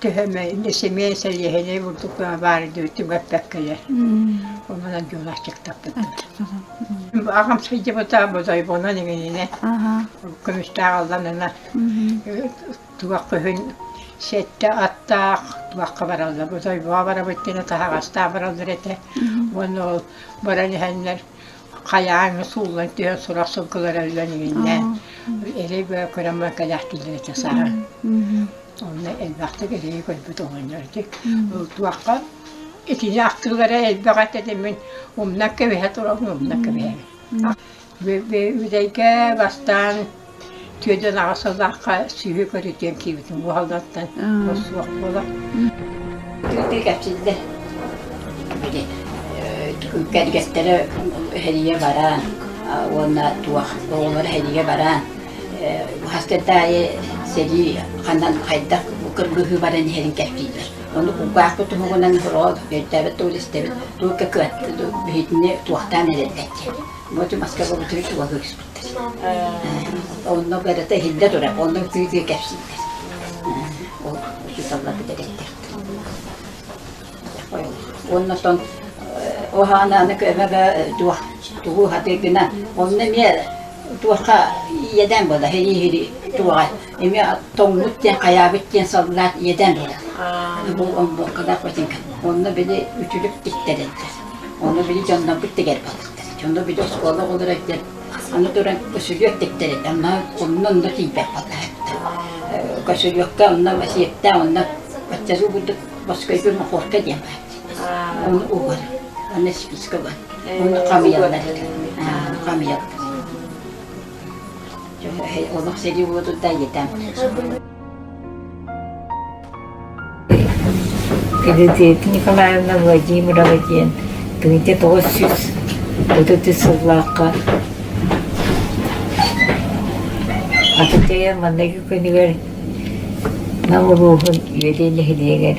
төһөмө семен сэлиэһинэй бурдук баар диэбитим эппэккэлэр. Онон дьон аччыктаппыттар. Аҕам сылдьыбыта бодойбонон иҥининэ көмүстээх алланына туох күһүн сэттэ аттаах туохха бараллар бодойбоҕо барабыт диэн таһаҕастаах бараллар этэ. Уонна ол баран иһэннэр хайааҥҥа сууллан түһэн сурах сылгылара өлөн иҥиннээн эрэй бөҕө көрөн баран кэлээхтииллэр этэ саһан. Онно элбэхтик эрэйи көрбүт оҕонньор ити. Туохха итини ахтыылара элбэх этэ да мин умнан кэбиһэ турабын умнан кэбиһэбин. Үдэйгэ бастаан түөдэн аҕа сыллаахха сүһү көрүтүөн киирбитим уһаллартан суох буолар. Тыы кэпсиллэр. Били кэргэттэрэ эһэлигэ бараан уонна туох оҕолоро эһэлигэ бараан хастырдаайы сэрии ханан хайдах кыргыһыы баран иһэрин кэпсииллэр. Ону кулгаахпыт туһугунан сороҕо өйдөөбөт тугу истэбит, тугу кыат биһитини туохтаан эрэллэр диэн. Вот Москва бутуй чугаһыы түспүттэр. Онно барыта иһиллэ турар, онно тыы-тыы кэпсииллэр. Ол учууталлар бүтэриэхтээхтэр. Уонна оттон оһаананы көмөбө туох тугу хатыгына онно эмиэ туохха иэдээн буола хири-хири туоҕа эмиэ тоҥмут диэн хайаабыт диэн саллаат иэдээн буола бу онбуоккалаах ботинка онно били үтүлүк тиктэрэллэр ону били дьоннорбут тигэр буоллахтар дьоно били оскуола оҕолоро диэн аны туран көсүлүөк тиктэрэллэр онно онно онно тиийбэт буоллаҕа көсүлүөккэ онно сиэптээх онно баччалыы курдук Москвайга махорка диэн баар. Оны угар. Аны списка бар. Оны хамыйаллар. Хамыйаллар. Олох сэрии уотутта етем. Елизавета Николаевна Владимирова диэн 1933 сыллаахха Атытыйа манныгы күнүгэр Нам улууһун Үөдэй нэһилиэгэр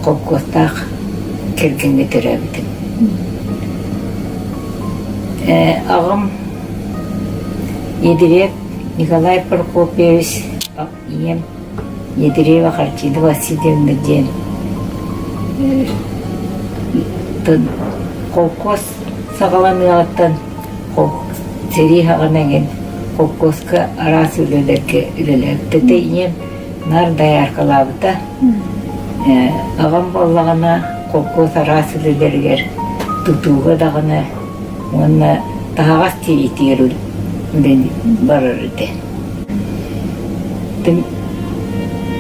холкуостаах кэргэҥҥэ төрөөбүтүм. Аҕам Едилиэп Николай Прокопьевич ийэм Ядреева Хартина Васильевна диэн холкуос саҕаланыаҕыттан сэрии саҕана эҥин холкуоска араас үлэлэргэ үлэлээбитэ. Ийэм наар дояркалаабыта. Аҕам буоллаҕына холкуос араас үлэлэригэр тутууга даҕаны уонна таһаҕас тиэйиитигэр үлэни барар этэ.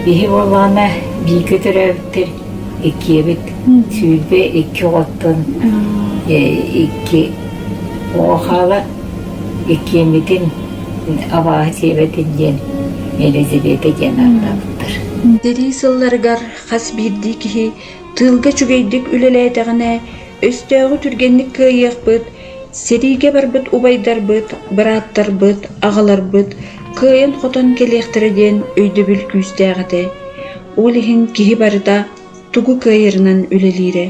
Биһи буоллаҕына бииргэ төрөөбүттэр иккиэбит 22 оҕоттон икки оҕо хаалар иккиэммитин абааһы сиэбэтин диэн Елизавета диэн ааттаабыттар. Сэрии сылларыгар хас биирдии киһи тыылга үчүгэйдик үлэлээтэҕинэ, өстөөҕү түргэнник кыайыахпыт, сэриигэ барбыт убайдарбыт, бырааттарбыт, аҕаларбыт кыайан-хотон кэлиэхтэрэ диэн өйдөбүл күүстээх этэ. Ол иһин киһи барыта тугу кыайарынан үлэлиирэ.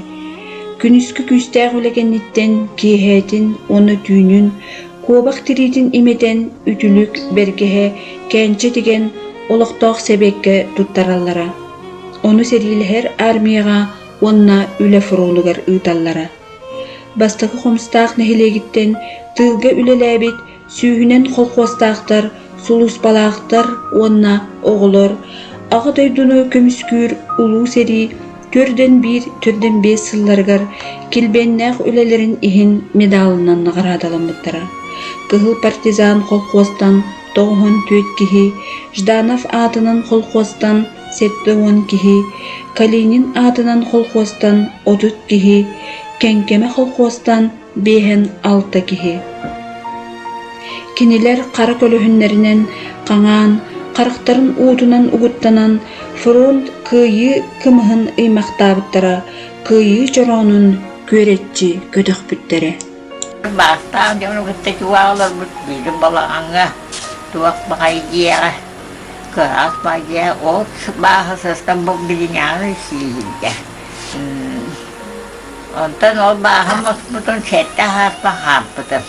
Күнүскү күүстээх үлэ кэнниттэн киэһээтин уонна түүнүн куобах тириитин имитэн үтүлүк, бэргэһэ, кээнчэ тигэн олохтоох сэбиэккэ туттараллара. Ону сэриилэһэр армияҕа уонна үлэ фронугар ыыталлара. Бастакы Хомустаах нэһилиэгиттэн тыылга үлэлээбит сүүһүнэн колхуостаахтар, сулууспалаахтар уонна оҕолор Аҕа дойдуну көмүскүүр Улуу сэрии 41 45 сылларыгар килбиэннээх үлэлэрин иһин медалынан наҕараадаламмыттара. Кыһыл партизан колхуостан 94 киһи, Жданов аатынан колхуостан 70 киһи, Калинин аатынан колхуостан 30 киһи, Кэҥкэмэ колхуостан 56 киһи. Кинилэр хара көлөһүннэринэн хаҥаан, харахтарын уутунан угуттанан фронт Кыайыы кымыһын ыймахтаабыттара, Кыайыы чороонун күөрэччи көтөхпүттэрэ. Баастаах дьону кытта чугаһ олорбут биирим балаҕаҥҥа туох баҕайы дьиэҕэ кыраас баҕайы дьиэ ол бааһа сыстан бу билиҥҥээҕи сииһирдэ Онтон ол бааһым оспутун сэттэ аһааспа хаампытым.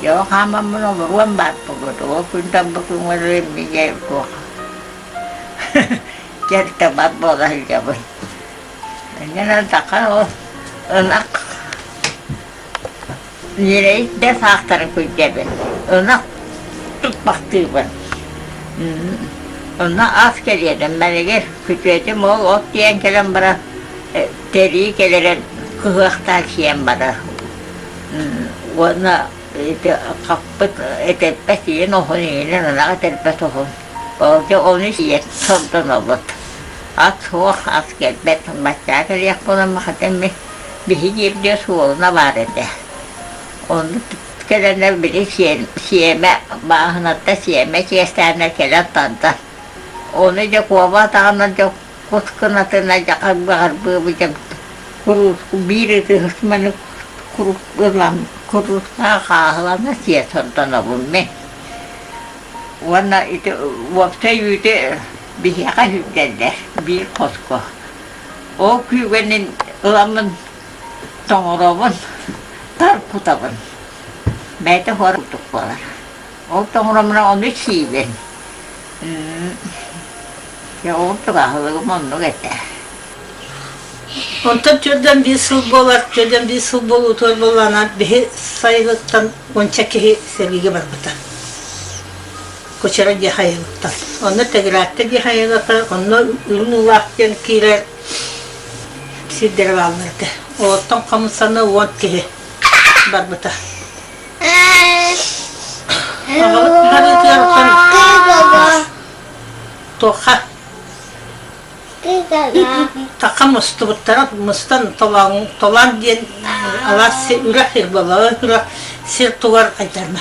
Дьэ ол хаамаммын олоруом баар буолуо ол күнтэн бу күҥҥэ эмиэ туох дьэ буола сылдьабын. Инньэ саха ол ынах Ньирэй да саахтарын күрдэбин, ынах туппахтыыбын. Онно ас кэлиэдим, мэлигир күтүөтүм ол от тиэйэн кэлэн баран тэрии кэлэрин кыһыахтаан сиэн барар. Уонна ити хаппыт этэрбэс иин оһун иинин ынах этэрбэс оһун. Ол дьэ ону сиэн сордонобут. Ас суох, ас кэлбэт. Баччаа кэлиэх буолан хата мин Биһиги бииргэ суолуна баар этэ. Онно кэлэннэр били сиэмэ бааһынаттан сиэмэ чиэстээннэр кэлэн тардар. Ону дьэ куоба атаҕынан дьэ кус кынатынан дьэ харбыы-харбыы дьэ курууску биир ытыһысманы курук ылан куруускаҕа хааһылана сиэ сордонобун мин. Уонна ити уопсай үүтү биһиэхэ сүүрдэллэр биир хоско. Ол күүгэнин ыламмын тоҥоробун, тар кутабын. Бэйэтэ хуор курдук буолар. Ол тоҥоромуна ону сиибин. Дьэ ол аһылыгым оннук этэ. Онтон төрдөн биир сыл буолар, төрдөн биир сыл буолуутугар буоллаҕына биһи сайылыктан уонча киһи сэриигэ барбыта. Кучара диэн хайалыттан. Онно Тегратта диэн хайалата, онно Үрүҥ Уулаах диэн киирэр сирдэрэ бааллар этэ. Олортон хомусаны 10 киһи барбыта. Аҕабыт барыытыгар туохха Таха мустубуттара мустан толоон толоон диэн алаас сир үрэх сир буолла. Үрэх сир тугар айдарма.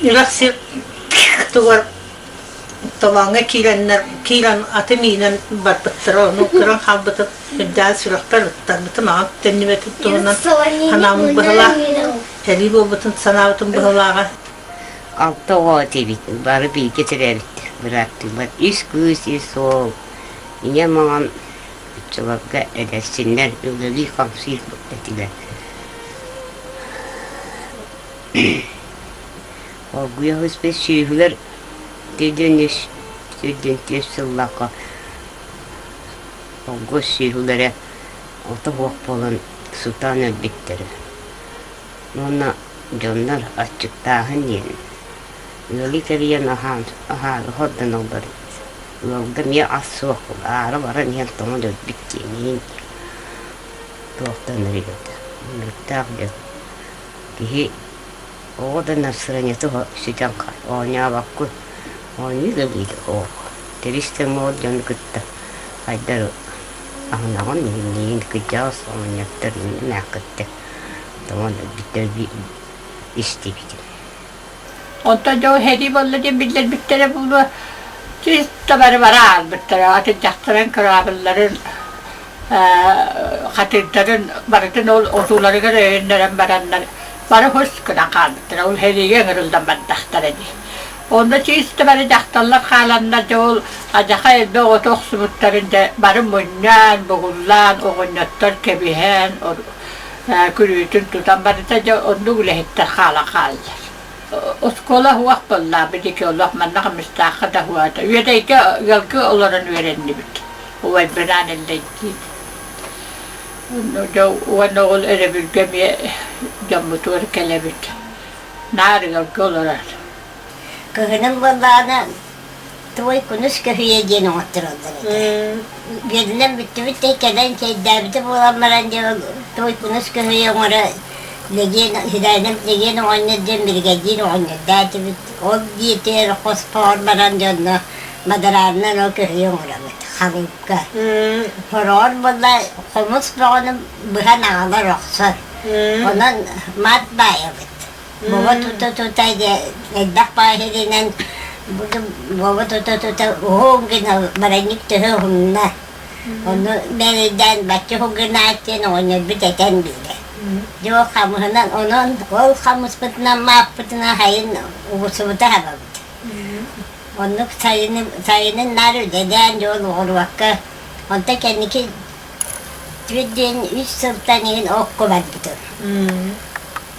Үрэх сир тугар толооҥҥо киирэннэр киирэн аты миинэн барбыттара. Ону көрөн хаалбытым үрдээн сүрэхпэр ыттарбытым аҕам төннүбэтин туһунан санаабыт быһылаах сэрии буолбутун санаабытым быһылааҕа. Алта оҕо этибит, бары бииргэ төрөөбүттэр бырааттыылар. Үс кыыс, үс уол. Ийэм аҕам оччолорго эдэрсиннэр үлэлии-хамсыы этилэр. Оргуйа сыспыт сүөһүлэр тиэрдэн үс тиэрдэн түөрт сыллаахха оргуос сүөһүлэрэ ото суох буолан сутаан өлбүттэрэ. Уонна дьоннор аччыктааһын диэн ыалы кэрийэн аһаан аһаары хордоноллор эбит. Ыалга эмиэ ас суох, аара баран иһэн тоҥон өлбүт диэн туохтан эрийбэтэ. Ынырыктаах дьон. Киһи оҕо да настроениета сүтэн оонньообоккун оонньуу да биир оҕо. Тэрис-тэҥ дьону кытта хайдах аһынаҕын иһинниин кырдьаҕас оҕонньоттор эмээххиттэр тоҥон өлбүттэр истибитим. Онтон дьон сэрии буолла диэн биллэрбиттэрэ буолуо, чисто бары бара аалбыттара, атырдьахтарын, кыраабылларын, хатырдарын барытын ол отууларыгар өйөннөрөн бараннар бары хос гынан хаалбыттара, ол сэриигэ ыҥырыллан бардахтара дии. Онно чисто бары дьахталлар хааланнар дьэ ол адьаха элбэх оту охсубуттарын дьэ бары мунньан, бугуллаан, оҕонньоттор кэбиһэн, күрүүтүн тутан барыта дьэ оннук үлэһиттэр хаалан хааллар. Оскуола уһуох буоллаа бидики олох манна Хомустаахха да уһуата. Үөдэйгэ ыалга олорон үөрэннибит. Убайбынаан Эллэйдиин. Дьэ уонна ол өрөбүлгэ эмиэ дьоммутугар кэлэбит. Наар ыалга олорор. Кыһынын буоллаҕына Твой кунус көһүйэ диэн оҥоттороллор этэ. Үөрэнэн бүттүбүт да кэлэн чэйдээбитэ буолан баран дьэ твой кунус көһүйэ оҥоро Лэгиэн Хирээнэп Лэгиэн оҕонньор диэн биригэдьиир оҕонньордоотубут. Ол диэтигэр хоспоҕор баран дьонно бадараанынан ол көһүйэ оҥоробут халыыпка. Хороҕор буолла хомус бөҕөнү быһан аҕалар охсор. Онон мат баайабыт. Буоба тута-тута дьэ элбэх баайырынан буоба тута-тута уһун гына баранньык төһө уһунна. Ону мээрэйдээн бачча уһун гынаат диэн оҕонньорбут этэн биэрэр. Дьэ ол хамыһынан онон ол хамыспытынан мааппытынан сайын угусубута хабабыт. Оннук сайыны сайынын наар үлэлээн дьэ ол оҕуруокка онтон кэнники Түөрт диэн үс сылтан иһин окко барбытым.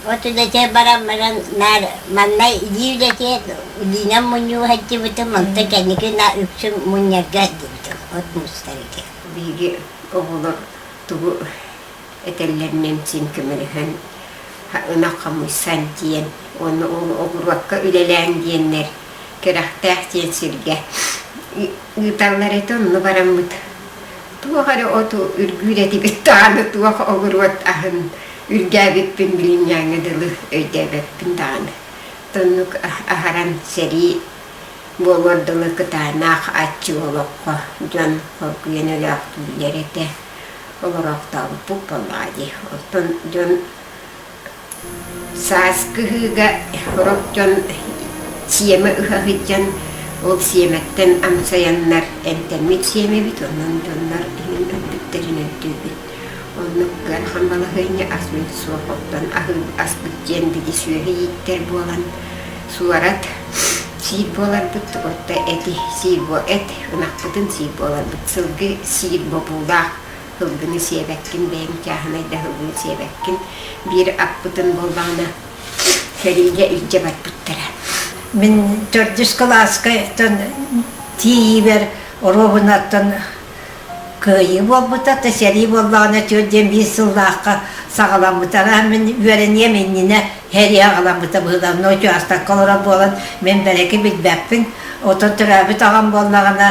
От үлэтэ баран баран наар манна илии үлэтэ илиинэн мунньуу сылдьыбытым, онтон кэнники на үксүн мунньарга сылдьыбытым от мустарга. Биһиги оҕолор тугу этэллэринэн син көмөлөһөн ынах хомуйсан диэн уонна ол оҕуруокка үлэлээн диэннэр кэрэхтээх диэн сиргэ ыыталлар этэ онно бараммыт туох эрэ оту үргүүр этибит даҕаны туох оҕуруот аһын үргээбиппин билиҥҥээҥҥэ дылы өйдөөбөппүн даҕаны тоннук аһаран сэрии буолуор дылы кытаанах аччык олоххо дьон хоргуйан өлөөхтүүллэр этэ олороохтообуппут буоллаҕа дии оттон дьон Сааскы ыһыыга сорох дьон сиэмэ ыһа сылдьан, ол сиэмэттэн амсайаннар эмтэммит сиэмэбит, онон дьоннор иһин өлбүттэрин өйдүүбүт. Оннук ыарахан балаһыанньа ас-үөл суох, оттон аһыы аспыт диэн били сүөһү ииттэр буолан, суорат сиир буоларбыт, отто эти сиир эт ынахпытын сиир буоларбыт, сылгы сиир бобуулаах Һылгыны сиэбэккин, бэйэҥ чааһынай да һылгыны сиэбэккин. Биир аппытын буоллаҕына сэриигэ илдьэ барбыттара. Мин төрдүс кылааска тиийиибэр оруобунаттан кыайыы буолбута, то сэрии буоллаҕына түөрт диэн биир сыллаахха саҕаламмыта. Мин үөрэниэм иннинэ сэрии аҕаламмыта быһыылаах. Но учаастакка олорор буолан мин бэрэки билбэппин. Отон төрөөбүт аҕам буоллаҕына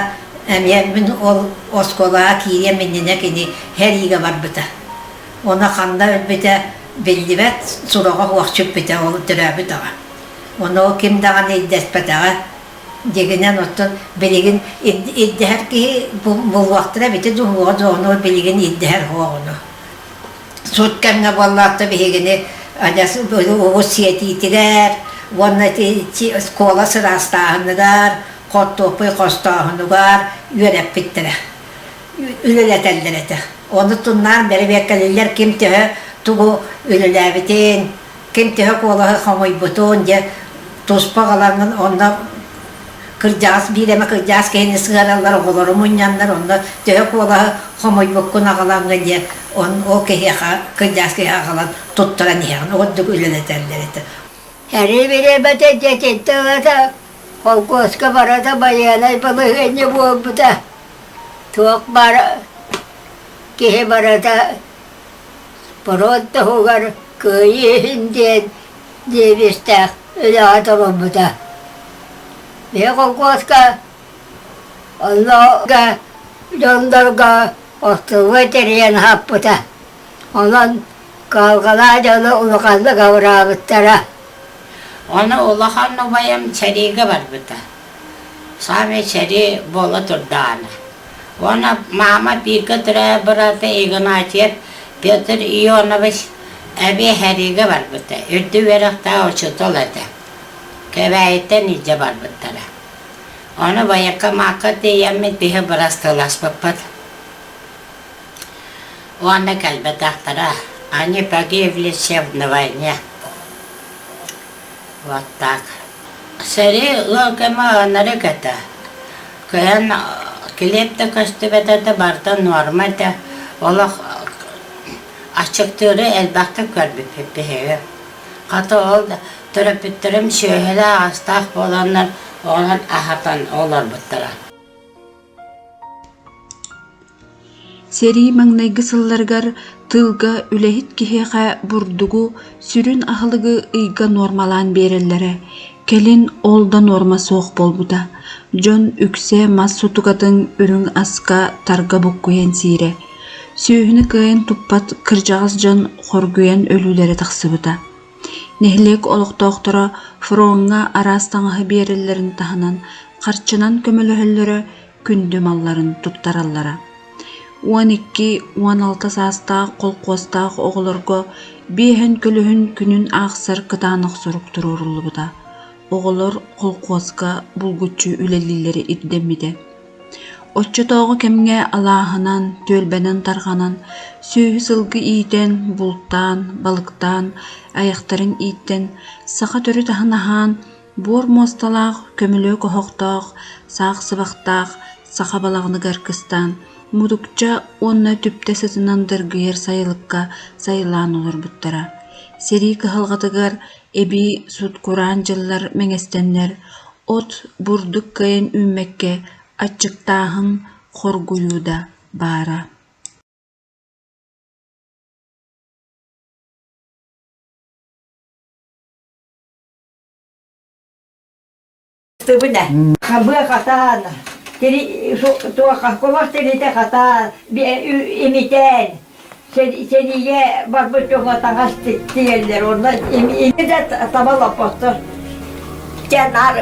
Эмиэ мин ол оскуолаҕа киириэм иннинэ кини сэриигэ барбыта. Ону ханна өлбүтэ биллибэт, сураҕа суох сүппүтэ ол төрөөбүт аҕа. Ону ол ким даҕаны ирдэспэтэҕэ. Дьиҥинэн оттон билигин ирдэһэр киһи булуохтара эбитэ дуу, суоҕа дуу, ону билигин ирдэһэр суох ону. Сут кэмҥэ буоллаҕа биһигини адьас угус сиэтиитигэр уонна ити оскуола сыраастааһыныгар хортуоппуй хостооһунугар үөрэппиттэрэ, үлэлэтэллэр этэ. Ону туннаан бэрэбиэркэлииллэр ким төһө тугу үлэлээбитин, ким төһө куолаһы хомуйбутун дьэ туспа аҕалаҥҥын онно кырдьаҕас биир эмэ кырдьаҕас киһини сыһыараллар оҕолору мунньаннар онно төһө куолаһы хомуйбуккун аҕалаҥҥын диэн ол киһиэхэ кырдьаҕас киһи аҕалан туттаран иһэҕин ордук үлэлэтэллэр этэ. Сэрии бириэмэтэ дьэтинтэ ылата холкуоска барыта байыаннай балаһыанньа буолбута. Туох баар киһи барыта фронт туһугар кыайыы иһин диэн девизтээх үлэҕэ туруммута. Биһи холкуоска онно дьоннорго остуолга тэрийэн аһаппыта. Онон кыһалҕалаах дьону улаханнык абыраабыттара. Ону улахан убайым сэриигэ барбыта. Саамай сэрии буола турдаҕына. Уонна маама бииргэ төрөөбүт быраата Игнатьев Петр Ионович эмиэ сэриигэ барбыта. Үрдүк үөрэхтээх учуутал этэ. Кэбээйиттэн илдьэ барбыттара. Ону военкомакка тиийэммит биһи бырастыыласпыппыт. Уонна кэлбэтэхтэрэ. Они погибли все на войне. Вот так. Сэрии ыал кэмэ ынырык этэ. Кыһын килиэп да көстүбэт этэ, барыта нуорма этэ. Олох аччыктыыры элбэхтик көрбүппүт биһиги. Хата ол төрөппүттэрим сүөһүлээх-астаах буоланнар онон аһатан олорбуттара. Сэрии маҥнайгы сылларыгар тыылга үлэһит киһиэхэ бурдугу, сүрүн аһылыгы ыйга нуормалаан биэрэллэрэ. Кэлин ол да нуорма суох буолбута. Дьон үксэ мас сутукатын үрүҥ аска тарга буккуйан сиирэ. Сүөһүнү кыайан туппат кырдьаҕас дьон хоргуйан өлүүлэрэ тахсыбыта. Нэһилиэк олохтоохторо фроҥҥа араас таҥаһы биэрэллэрин таһынан харчынан көмөлөһөллөрө, күндү малларын туттараллара. 12, 16 саастаах холкуостаах оҕолорго биэһэн көлөһүн күнүн аахсар кытаанах сорук туруоруллубута. Оҕолор холкуоска булгуччу үлэлииллэрэ ирдэммитэ. Оччотооҕу кэмҥэ алааһынан, түөлбэнэн тарҕанан, сүөһү-сылгы иитэн, бултаан, балыктаан, айахтарын ииттэн, саха төрүт аһын аһаан, буор муосталаах, көмүлүөк оһохтоох, саах сыбахтаах саха балаҕаныгар кыстаан, мутукча уонна түптэ сытынан дыргыйар сайылыкка сайылаан олорбуттара. Сэрии кыһалҕатыгар эбии сут-кураан дьыллар мэҥэстэннэр, от, бурдук кыайан үүммэккэ аччыктааһын, хоргуйуу да баара. Тыбына хабыа хатаан, туох тиритэ хатаан, имитээн, сэриигэ барбыт дьоҥҥо таҥас тигэллэр, онно ими да таба олоппоттор. Дьэ наар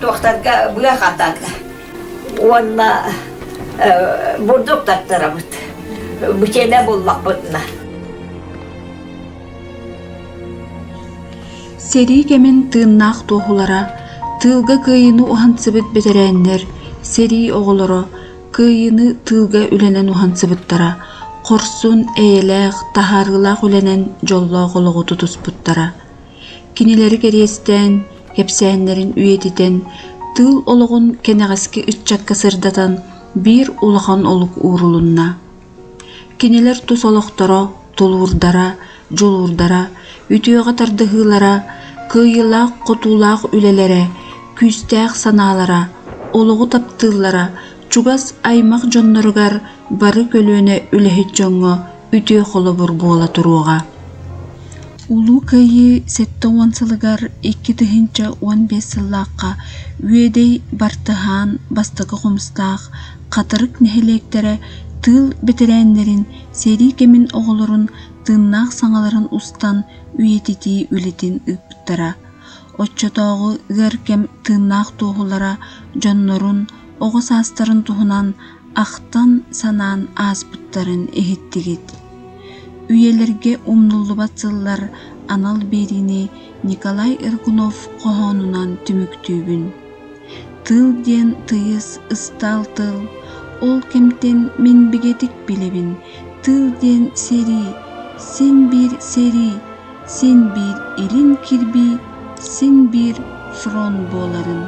туохтарга быа хатарга уонна бурдук тартарабыт. Бучена буллахпытына. Сэрии кэмин тыыннаах туоһулара, тыылга кыайыыны уһансыбыт бэтэрээннэр, сэрии оҕолоро кыайыыны тыылга үлэнэн уһансыбыттара, хорсун, эйэлээх, таһаарыылаах үлэнэн дьоллоох олоҕу тутуспуттара. Кинилэри кэриэстээн, кэпсээннэрин үйэтитэн, тыыл олоҕун кэнэҕэски ыччакка сырдатан биир улахан олук уурулунна. Кинилэр тус олохторо, тулуурдара, дьулуурдара, үтүөҕэ тардыһыылара, кыайыылаах-хотуулаах үлэлэрэ, күүстээх санаалара, олоҕу таптыыллара чугас аймах дьонноругар бары көлүөнэ үлэһит дьоҥҥо үтүө холобур буола туруоҕа. Улуу Кыайыы 70 сылыгар 2015 сыллаахха Үөдэй Бартыһаан бастакы хомустаах Хатырык нэһилиэктэрэ тыыл бэтэрээннэрин, сэрии кэмин оҕолорун тыыннаах саҥаларын устан үйэтитии үлэтин ыыппыттара. Оччотооҕу ыар кэм тыыннаах туоһулара дьоннорун, оҕо саастарын туһунан ахтан-санаан ааспыттарын иһиттигит. Үйэлэргэ умнуллубат сыллар анал биэриини Николай Эргунов хоһоонунан түмүктүүбүн. Тыл диэн тыйыс ыстаал тыл, ол кэмтэн мин бигэтик билэбин, тыл диэн сэрии, син биир сэрии, син биир илин кирбии, син биир фронт буоларын.